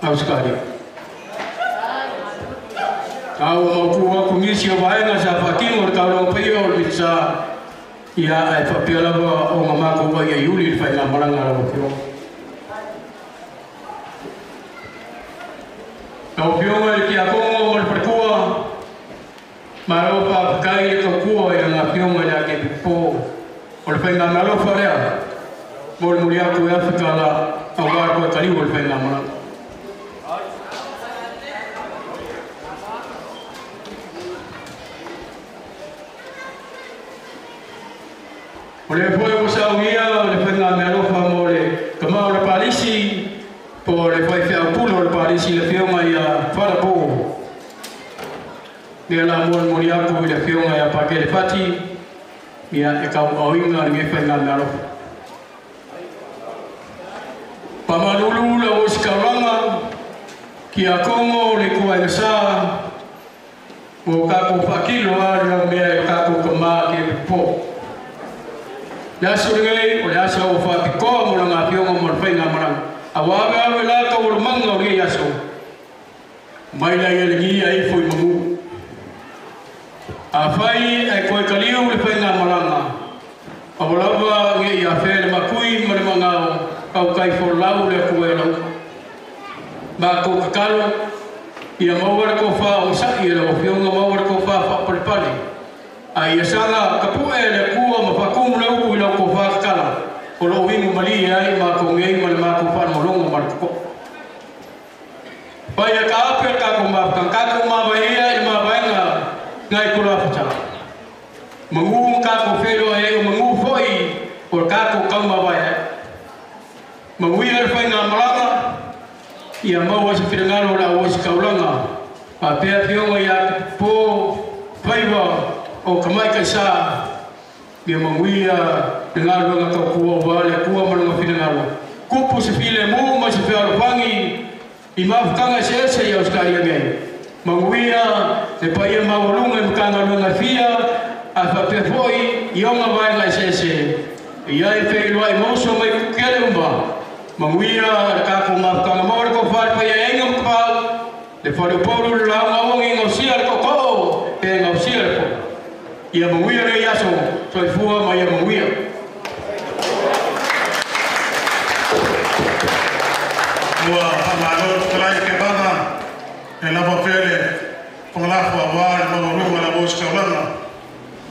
Ausekalia. A ua mautu atu nisi o vaega sa faatino le taulaga paia o le Minisā ia ae faapea lava ona matou ai iuli le faigamalaga a lau Afioga. Lau Afioga i le Tiakono ma le Faletua, malo faafetai le tautua i lana Afioga i le Akepipo o le faigamalofa lea mo le muli atu e $1,000 auā le toe taliu o le faigamalaga. O le foi ua saugia le faigamealofa mo le kamā o le palisi po o le faifeaupule o le palisi le Afioga ia Falapo. Lea la molimoli atu i le Afioga ia Pakele Fati ia e kauaoiga lenei faigamealofa. Pamalulu le osikaulaga kia kongo le kuaigasā mo kākou faakilo a le laumea e kākou kamā ke pipo. Le aso lenei o le aso ua faapikoa mo laga afioga mo le faigamalaga. A ua ave ave la taualumaga o lenei aso mai lai e lagi ai ifo i manu. Afai e koe kaliu le faigamalaga a ua lava nei afea le makui ma le magao au kai folau le atua e lau. Makou kakalo ia maua le kofā o sa'i e lau afioga maua le kofā faapalepale. A ia saga kapu'e le Atua ma faakumu le upu i lau kofā kakala o loo inu malie ai makou nei ma le makou faalogologo ma le toto'o. Pai e kaape le tatou mafutaga tatou mavaia i le mavaega nai koloafata. Magū ma tatou feloai ai o magū fo'i o le tatou taumavae ai. Maguia le faigamalaga ia maua se finagalo o le auosikaulaga faapea afioga ia po faiva o kamaikaisā ia maguia le galuega tautua auā le Atua ma lona finagalo. Kupu se filemu ma se fealofagi i mafutaga eseese i Ausekalia nei. Maguia le paia maualuga i Matagaluega e fia ae faapea fo'i i ona vaega eseese ia e feiloai mauso mai kukele uma. Maguia le tatou mafutaga maua le kofā le paia e aiga ma tapau le faleupolu le lauga auagi gausia le tootoo pe gausia le fono. Ia maguia lenei aso soifua ma ia maguia. Ua faamalo fetalai ke vaga e lava pea le fogalafo auā le maualuga o le auosikaulaga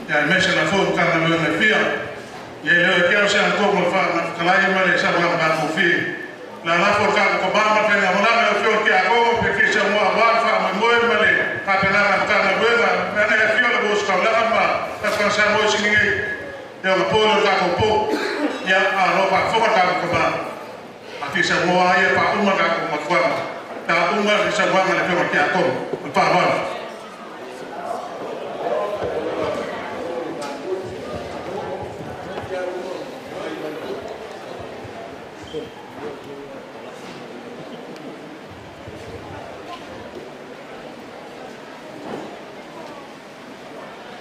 ia aemaise la fou Matagaluega e fia. Ia e leo e kea o se agogo le faafetalai ma le sauaga magofie. La lafo le tatou kamā ma le faigamalaga e afio le Tiakono pe fia samoa auā le faamoemoe ma le faapelaga Matagaluega me ana e afio le auosikaulaga ma tatou Samoa i siligei. Ia ona po le o le tatou po. Ia a lo faafofoga le tatou kamā. A fia samoa ai e faauma le tatou matuaga. Ta uma le sauaga le afioga i le Tiakono. O le faaaloalo.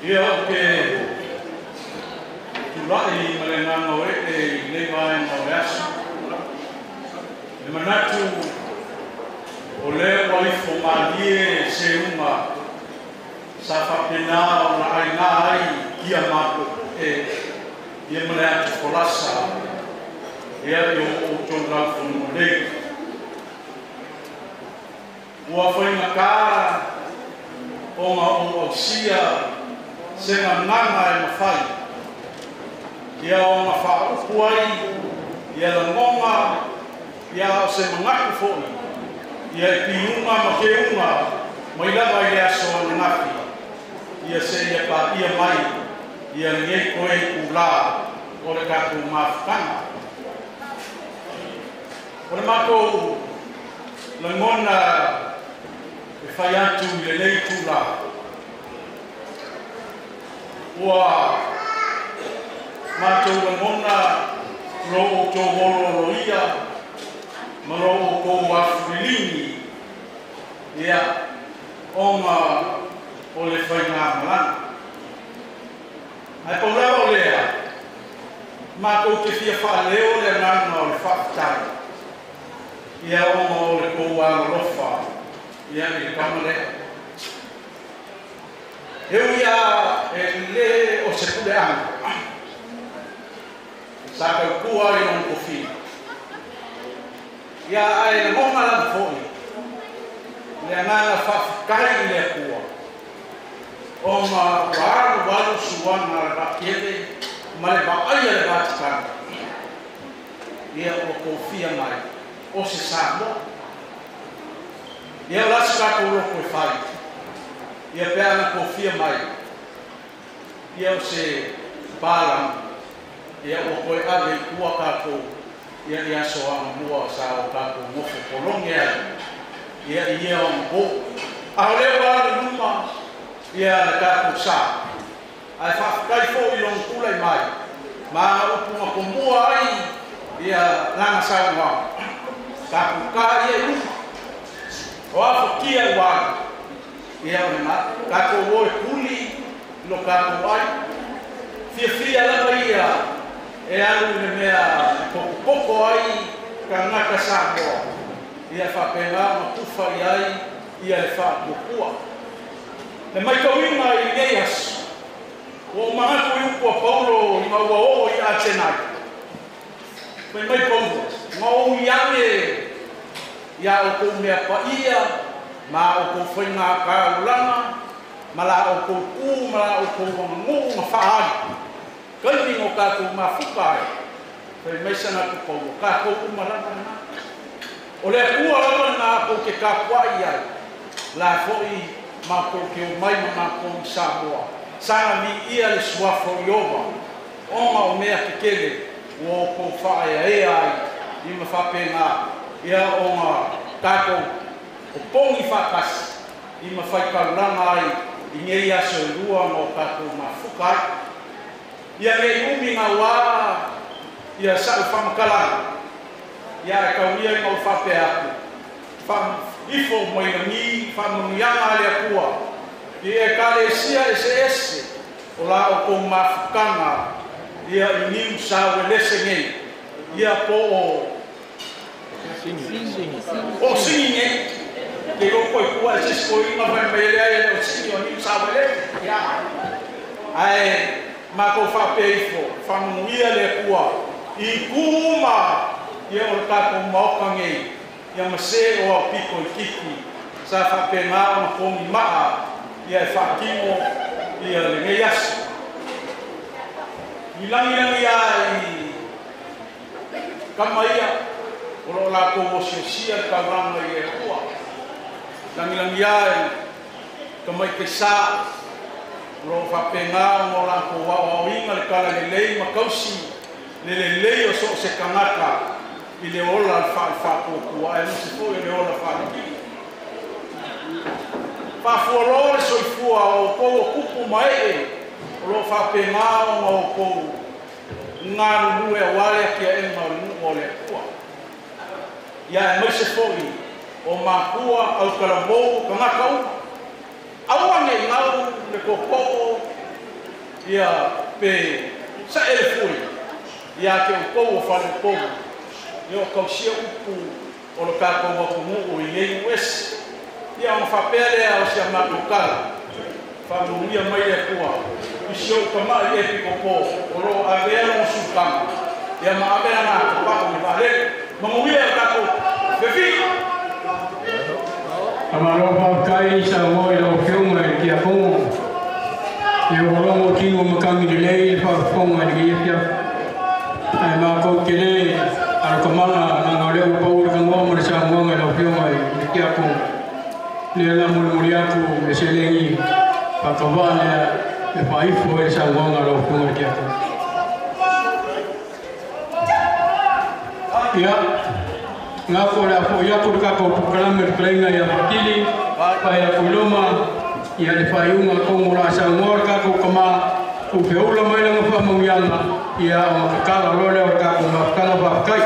Ia o ke tula'i ma le agaga o e'e i lenei vaega o le aso. Le manatu o lea ua ifo malie seuga sa faapenā ona aigā ai ia mapo'e ia ma le atu folasa ia i o outou laufanua nei. Ua faigatā ona ou ausia se gagaga e mafai ia ona faaupu ai ia lagoga ia o se manatu fo'i ia e piuga ma keuga mai lava i le aso ananafi Ia se ia pa ia mai ia lenei koe kula o le tatou mafutaga. O le matou lagona e fai atu i lenei tula ua matou lagona lo outou ololoia ma lo outou afuliligi ia ona o le faigamalaga. Ae pau lava o lea, matou te fia faaleo le agaga o le faafetai ia ona o le tou alolofa ia i le kama lea. E ui a e lē o se puleaga sa taukua i lona tofiga ia ae lagona lava foʻi le agaga faafetai i le Atua ona ua alualu suaga a le vaatele ma le vaaia le Vatikano ia ua tofia mai o se Samoa. Ia o la se tatou loko e fai ia pe ana tofia mai ia o se palamu ia ua toe ave i tua tatou ia i aso agamua sa o tatou nofo pologe ai ia i ia onapō. A o lea ua alu i luma ia le tatou sa ae faafetai foʻi i lona tulai mai ma aga upu na tomua ai ia lana saunoaga tatou tā ia i luma o afatia ua alu ia o lena tatou o e puli i lo tatou ai fiafia lava ia e alu i le mea e potopoto ai tagata Samoa ia faapena ona tufa i ai ia le faatuatua. Le maitauina i lenei aso ua ou manatu i upu a Paulo ina ua oo i Atenai. Fai mai Paulo, ma ou i ane iā outou mea paia ma a outou faiga taulaga ma la outou tu ma la outou aganuu na faaali taimi na o tatou mafuta ai. Fai mai sana atu Paulo, tatou uma lava lena. O le Atua lava lena tou te tapuai ai, la foʻi matou te omai ma matou i Samoa. Saga viia le suafa o Ieova ona o mea tetele ua outou faaeaea ai i ma faapena ia ona tatou opogi faatasi i ma faitaulaga ai i nei aso e lua na o tatou mafuta ai. Ia nei umi gauā ia sa'u faamatalaga ia ae tau ia ina ou faapea atu, Faaifo mai lagi faamanuiaga a le Atua i Ekalesia eseese o la outou mafutaga ia i Niu Sauelese nei ia po o o Sini nei ke iloa koe tua e se isi toeaina fai mai e leai e le o Sini o Niu Sauelese ia ae matou faapea ifo faamanuia le Atua i itu uma ia o le tatou maota nei ia ma se o aupito i kiki sa faapena ona togi maa ia e faatino ia lenei aso. I lagilagi a i kama ia o loo latou osiasia le taulaga i le Atua. Lagilagi a i tamaitaisā o loo faapena ona o latou aoaoina le talalelei ma tausi le lelei o so o se tagata i le ola le faalefaatuatua aemaise foi o le ola faalekili. Faafualoa le soifua o outou o tupu ma ee o loo faapena ona outou galulue auā le atiaʻega o le nuu o le Atua. Ia aemaise foi o matua autalavou o tagata uma. Aua nei gau le tootoo ia pe saʻe le fui iā te outou o faleupolu ia o tausia upu o lo tatou atunuu i nei uese. Ia ona faapea lea o si a matou tala, faamanuia mai le Atua i si ou tamaʻi epikopo o loo avea lona sulukaga ia ma ave lana atopa'u i le vaalele. Manuia le tatou fefi'i. Faamalo faafetai Samoa i lau Afioga i le Tiakono. Ia ua logo tino matagi lelei le faafofoga i lenei afiafi. Ae matou te lē alokamana leaga o lea ua pau le tanoa ma le saunoaga i lau Afioga i le Tiakono. Lea la molimoli atu le seleni. Faatavaa lea e faaifo ai le saunoaga a lau Afioga i le Tiakono. Ia, ngako le apo ia ko ka ko programa le plenga ia Fatili pa ia Kuloma ia le faiunga ko mo la sa ngor ka ko kama u fe ula mai la fa mo yana ia o ka kala lo le ka ko ma kala ba kai.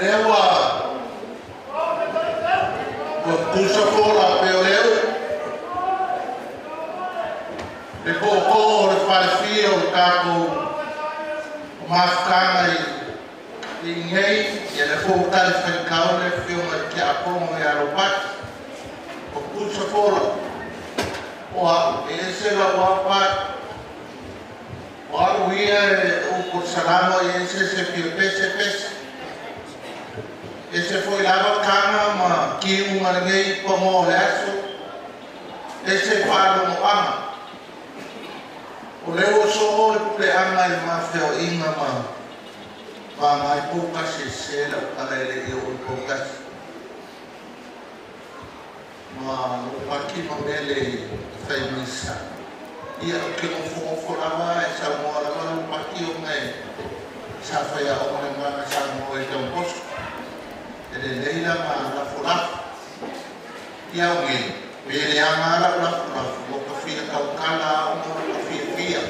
Lewa tusa fola pe o leu le po'opo'o o le falefia o le tatou mafutaga i igei ia le fo'u tali faitau le afioga i tiakono ia Lopati o tusa fola o a'u e ese lau apati o a'u ia e upu salama i ese se fia pese pese ese foi lava kanga ma kiu ma lenei pa mo le aso ese whaalogoaga o le ua soo le puleaga i mafeoʻiga ma magai poukasi sesē lau kala e leʻi oo i poukasi ma lou paki ma mele faimisa ia o ke gofogofo lava e saunoa lava lou paki ona e sa faiaoga le magaga Samoa i Don Bosco e lelei la ma lafolafo ia oge pe leaga a lau lafolafo ua ka fia taukala aoga ua ka fiafia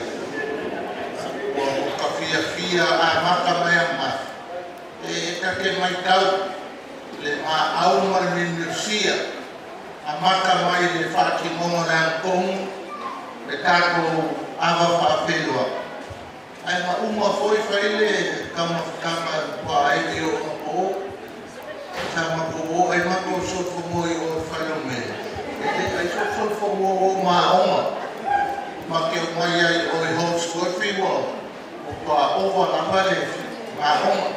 ua ka fiafia amata mai amafi e take maitau le maau ma le minusia amata mai le faatinoga le agotogu le tatou ava faafeloa ae mauma foi fai le taumafataga ua ai i oo po sa matou ai matou sofomoa i o faleomea e le ai sofomoa o maoga ma ke mai ai o i Holsworthy ua pa ova lava le maoga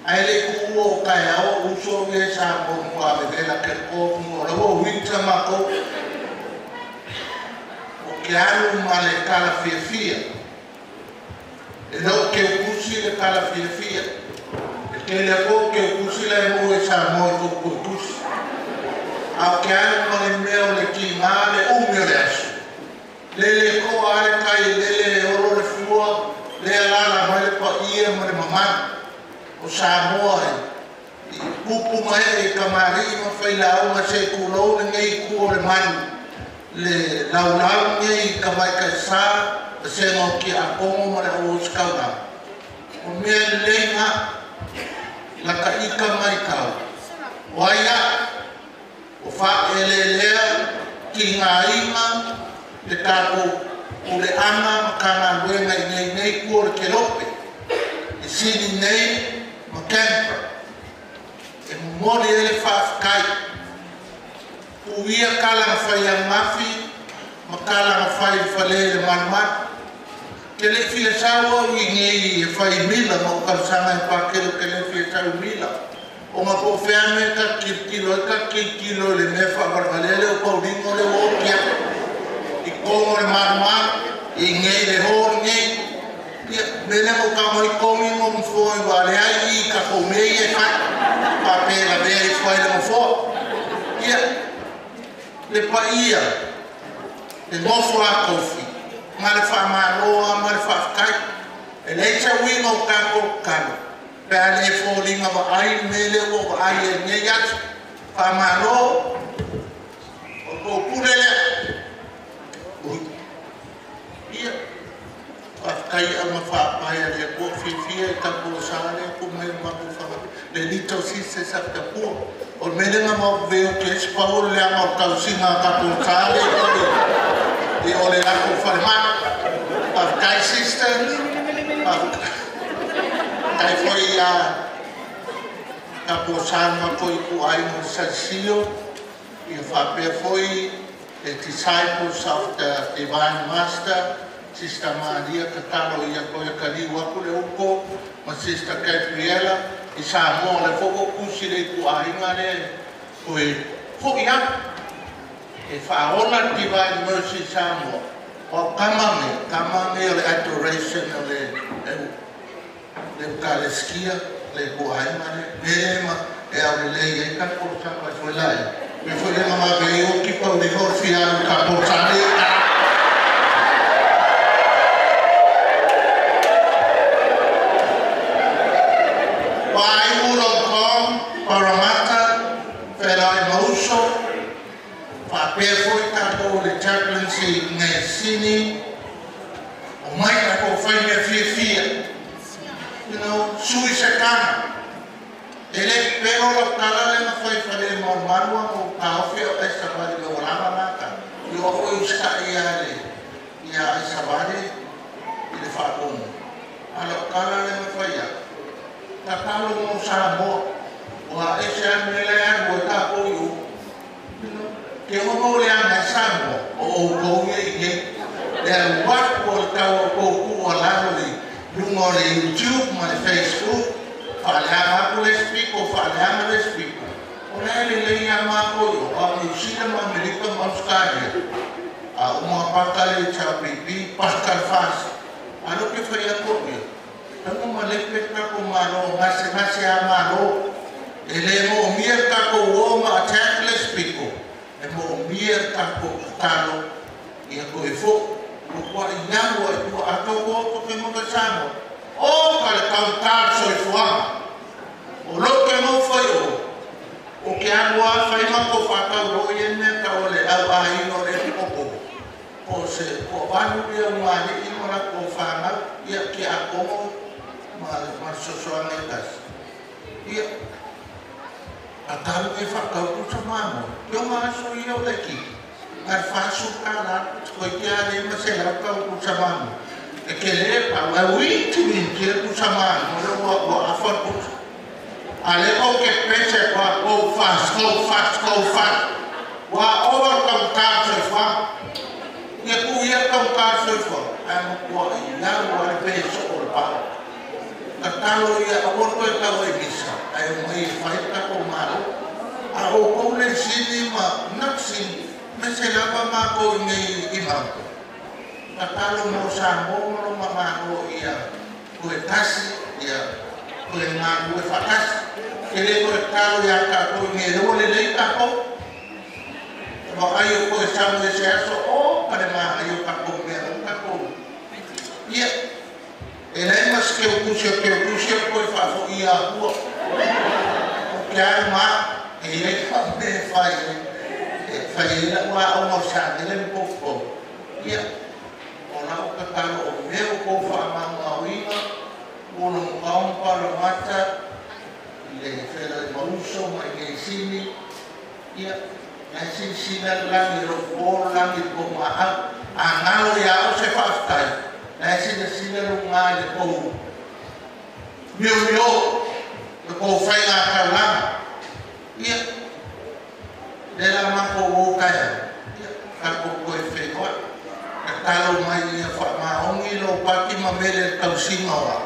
ai le ku'u o kaeao uso e sa mo mua vevela ke ko mo la ua winter matou o ke alu ma le kala fiafia e lau ke ukusi le kala fiafia e tele fo ke ukusi le mo e sa mo i kou kusi a o ke alu ma le mea o le kiga le umi o le aso lele ko ale kai lele olo le fua le alala mai le paia ma le mamanu o Samoa i pupu mai e kamari'i ma failauga se kulou lenei ku o le manu le laulau nei ka maikaisā se ngau ki akongo ma le au sikaula o mea lelei ga la ka ika mai kau o ai aʻu o faaʻeleelea kigāiga le tatou puleaga ma kagaluega i nei nei ku o le kelope i sini nei ma Canberra e momoli ai le faafetai uia kalaga fai agafi ma kalaga fai fale le malumalu ke le fia sau au i nei e fai mila ma o tausaga e pakelo ke le fia sau mila o ma po fea me ka kilokilo e ka kilokilo le mea faavalevalea le o pauliga le ua oki atu i kogo le malumalu i nei le ho nei ia me le mo ka moi kogi mo mfoa i wale ai i ka kou mea ia e fai papē lavea i fai le mofoa ia le paia le nofo a kofi ma le faamāloa ma le faafetai e leai sauiga o tatou kalo pe a lē foliga vaai le mea lea ua vaai e lenei aso faamālo o tou pule lea ia faafetai ama faapae a le Atua fiafia e tapuasā lea ku mai matou faga le little sisters of the poor o le mea lea ma veo ke esi pau o le leaga o le tausiga a tatou sa le i o le latou falemai faafetai sisters faafetai foi ia tapuasā le matou ituaiga o le Salisio ia faapea foi the disciples of the Divine Master Sister Maria tatalo ia koe kaliu aku le upo ma Sister Gabriela i Samoa le fo kusi le ituaiga le koe fo'i aku e faaola le Divine Mercy Samoa O kama me o le adoration o le Eukaristia, le kuaima le mema e au le lei e ka ko sa pa foi lai. Me foi le mama ve o ki pa le ho fi a ka po sa le ka. Pai ulo kom Parramatta fela i mauso fa pe foi ka ko le chaplaincy ngai sini o mai ka ko fai me fia. You know, sui se kana. Ele pero lo kala le ma fai fale mo marua mo ka ofi o esa vale lo lava naka. Yo o uska ia le ia esa vale ile fa komo. Alo kala le ma fai ya. Ta kalo mo sa mo o a ese amele a mo ta ko yo. You know, ke o mo le anga sa mo o ko ye ye. Le wa ko ta o ko ku o la le lungo le YouTube ma le Facebook. Faleanga ku le speak o faleanga le speak. O le le le ia ma ko yo a New Zealand ma Amerika ma Australia. A uma paka le chapipi pascal fas. Alo ke fai a ko yo. Tango ma le pe ka ko maro ngase ngase a maro. Ele mo mia ka ko o ma attack le speak. E mo mia ka ko talo ia ko e fo. O kwa inyamu e tua ato ko to ke mo ka samo. O ka le kauntar soifuaga. O lo ke mo fai o. O ke anua fai ma ko whakau ro i e mea ka o le au ahi no le poko. O se ko wanu ia ngā i mo la ko whanau ia ki a kongo ma sosoanga e tasi. Ia a talu e whakau kusa mamo. Kio ngā aso ia o le ki. Ngar whasu ka la koe ki a le ma se lau kau kusa mamo. E ke le pa ua uiti min ki le kusa mamo le ua ua awha kusa. A le o ke pese kwa go fast, go fast, go fast. Wa over kam kar soifua. Ia ku ia kam kar soifua. Ai mo kua i lau wa le peso o le pao. Ka talo ia a wor koe tau e misa. Ai o mai whai ka ko malo. A o kou le sini ma nak sini. Me se lava ma ko i nei i mauto. Ka talo mo sa mo mo ma malo ia koe tasi ia koe ngā koe whakasi. Ke le koe talo ia ka koe nge reo le lei ka kou. Ma ai o koe samu e se aso o pare ma ai o ka kou mea o ka kou. Ia, e lei mas ke o kusio koe whaafo ia hua. O ke aru ma, e ei ka me whai e. Whai e la ua au mau sa nele mi kou. Ia, o lau ka talo o mea o kou wha uiga, o lo mkaong Parramatta, le fela le mauso ma i nei sini, ia, nai sini sina langi ro po langi po ma a ngalo ia o se whaaftai, nai sina sina lo ngā le kou mio mio, le kou whai ngā kaulanga, ia, le la mako o kaya, ia, ka kou koe whenua, ka talo mai ia wha maongi lo paki ma mele le tausinga oa.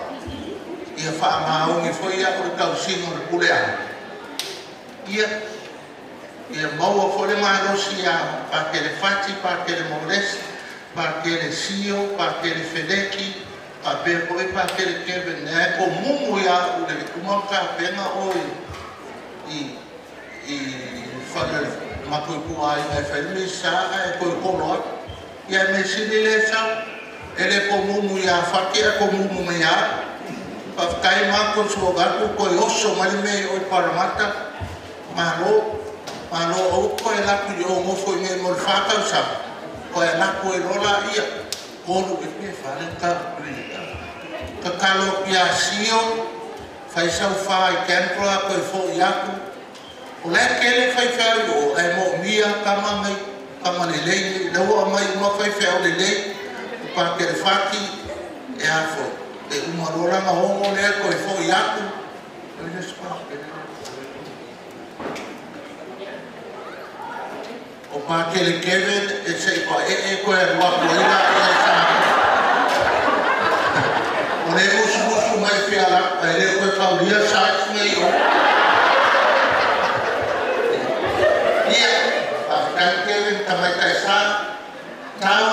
Ia wha maongi foi ia o le tausinga o le pule au. Ia, ia maua fo le malosi ia pa ke le fati, pa ke le molesi, pa ke le sio, pa ke le fedeki, pa pe koe pa ke le keve nea ko mumu ia u le kumaka penga o i whare makoi kua i ngai whainui sa e koe koloa. Ia me sini le sa, e le ko mumu ia whake e ko mumu me ia. Pawhkai mākon sua gatu koe oso mali me oi Parramatta. Malo, malo au koe laku i o ngofo i ngai mo le whākau sa. Koe laku e lola ia, kolu e pe whare ka kuita. Ka kalo ia sio, whaisau wha i Canberra koe fo i aku. O le kele whai whai o e mo mia kama ngai. Kama le lei, le hoa mai uma whai whai o le lei, o pākere whaki, e a fo, e uma roranga hongo lea koe fo i aku, e le spākere. O pākere Kevin, e se i pa e koe a rua koe ina e sa. O le musu musu mai whia la, e le koe kauria sa i o. Ia, Kevin tamai tai sa, tau,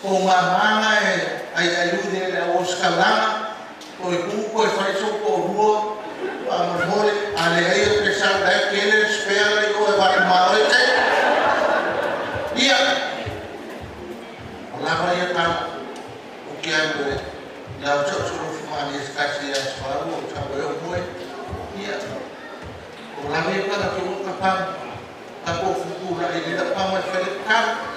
O ngā manga e ai ai ui le au oskalanga, o e kuko e whaiso ko rua, a mamore, a le ai o te sau dai kele spea le o e wari mao e te. Ia, o lava ia tau, o kia e lau tau suru fumani e skasi ia swaru o tau e o moe. Ia, o lava ia kala ki o ka pam, ka po fuku la i le pam e whele kau.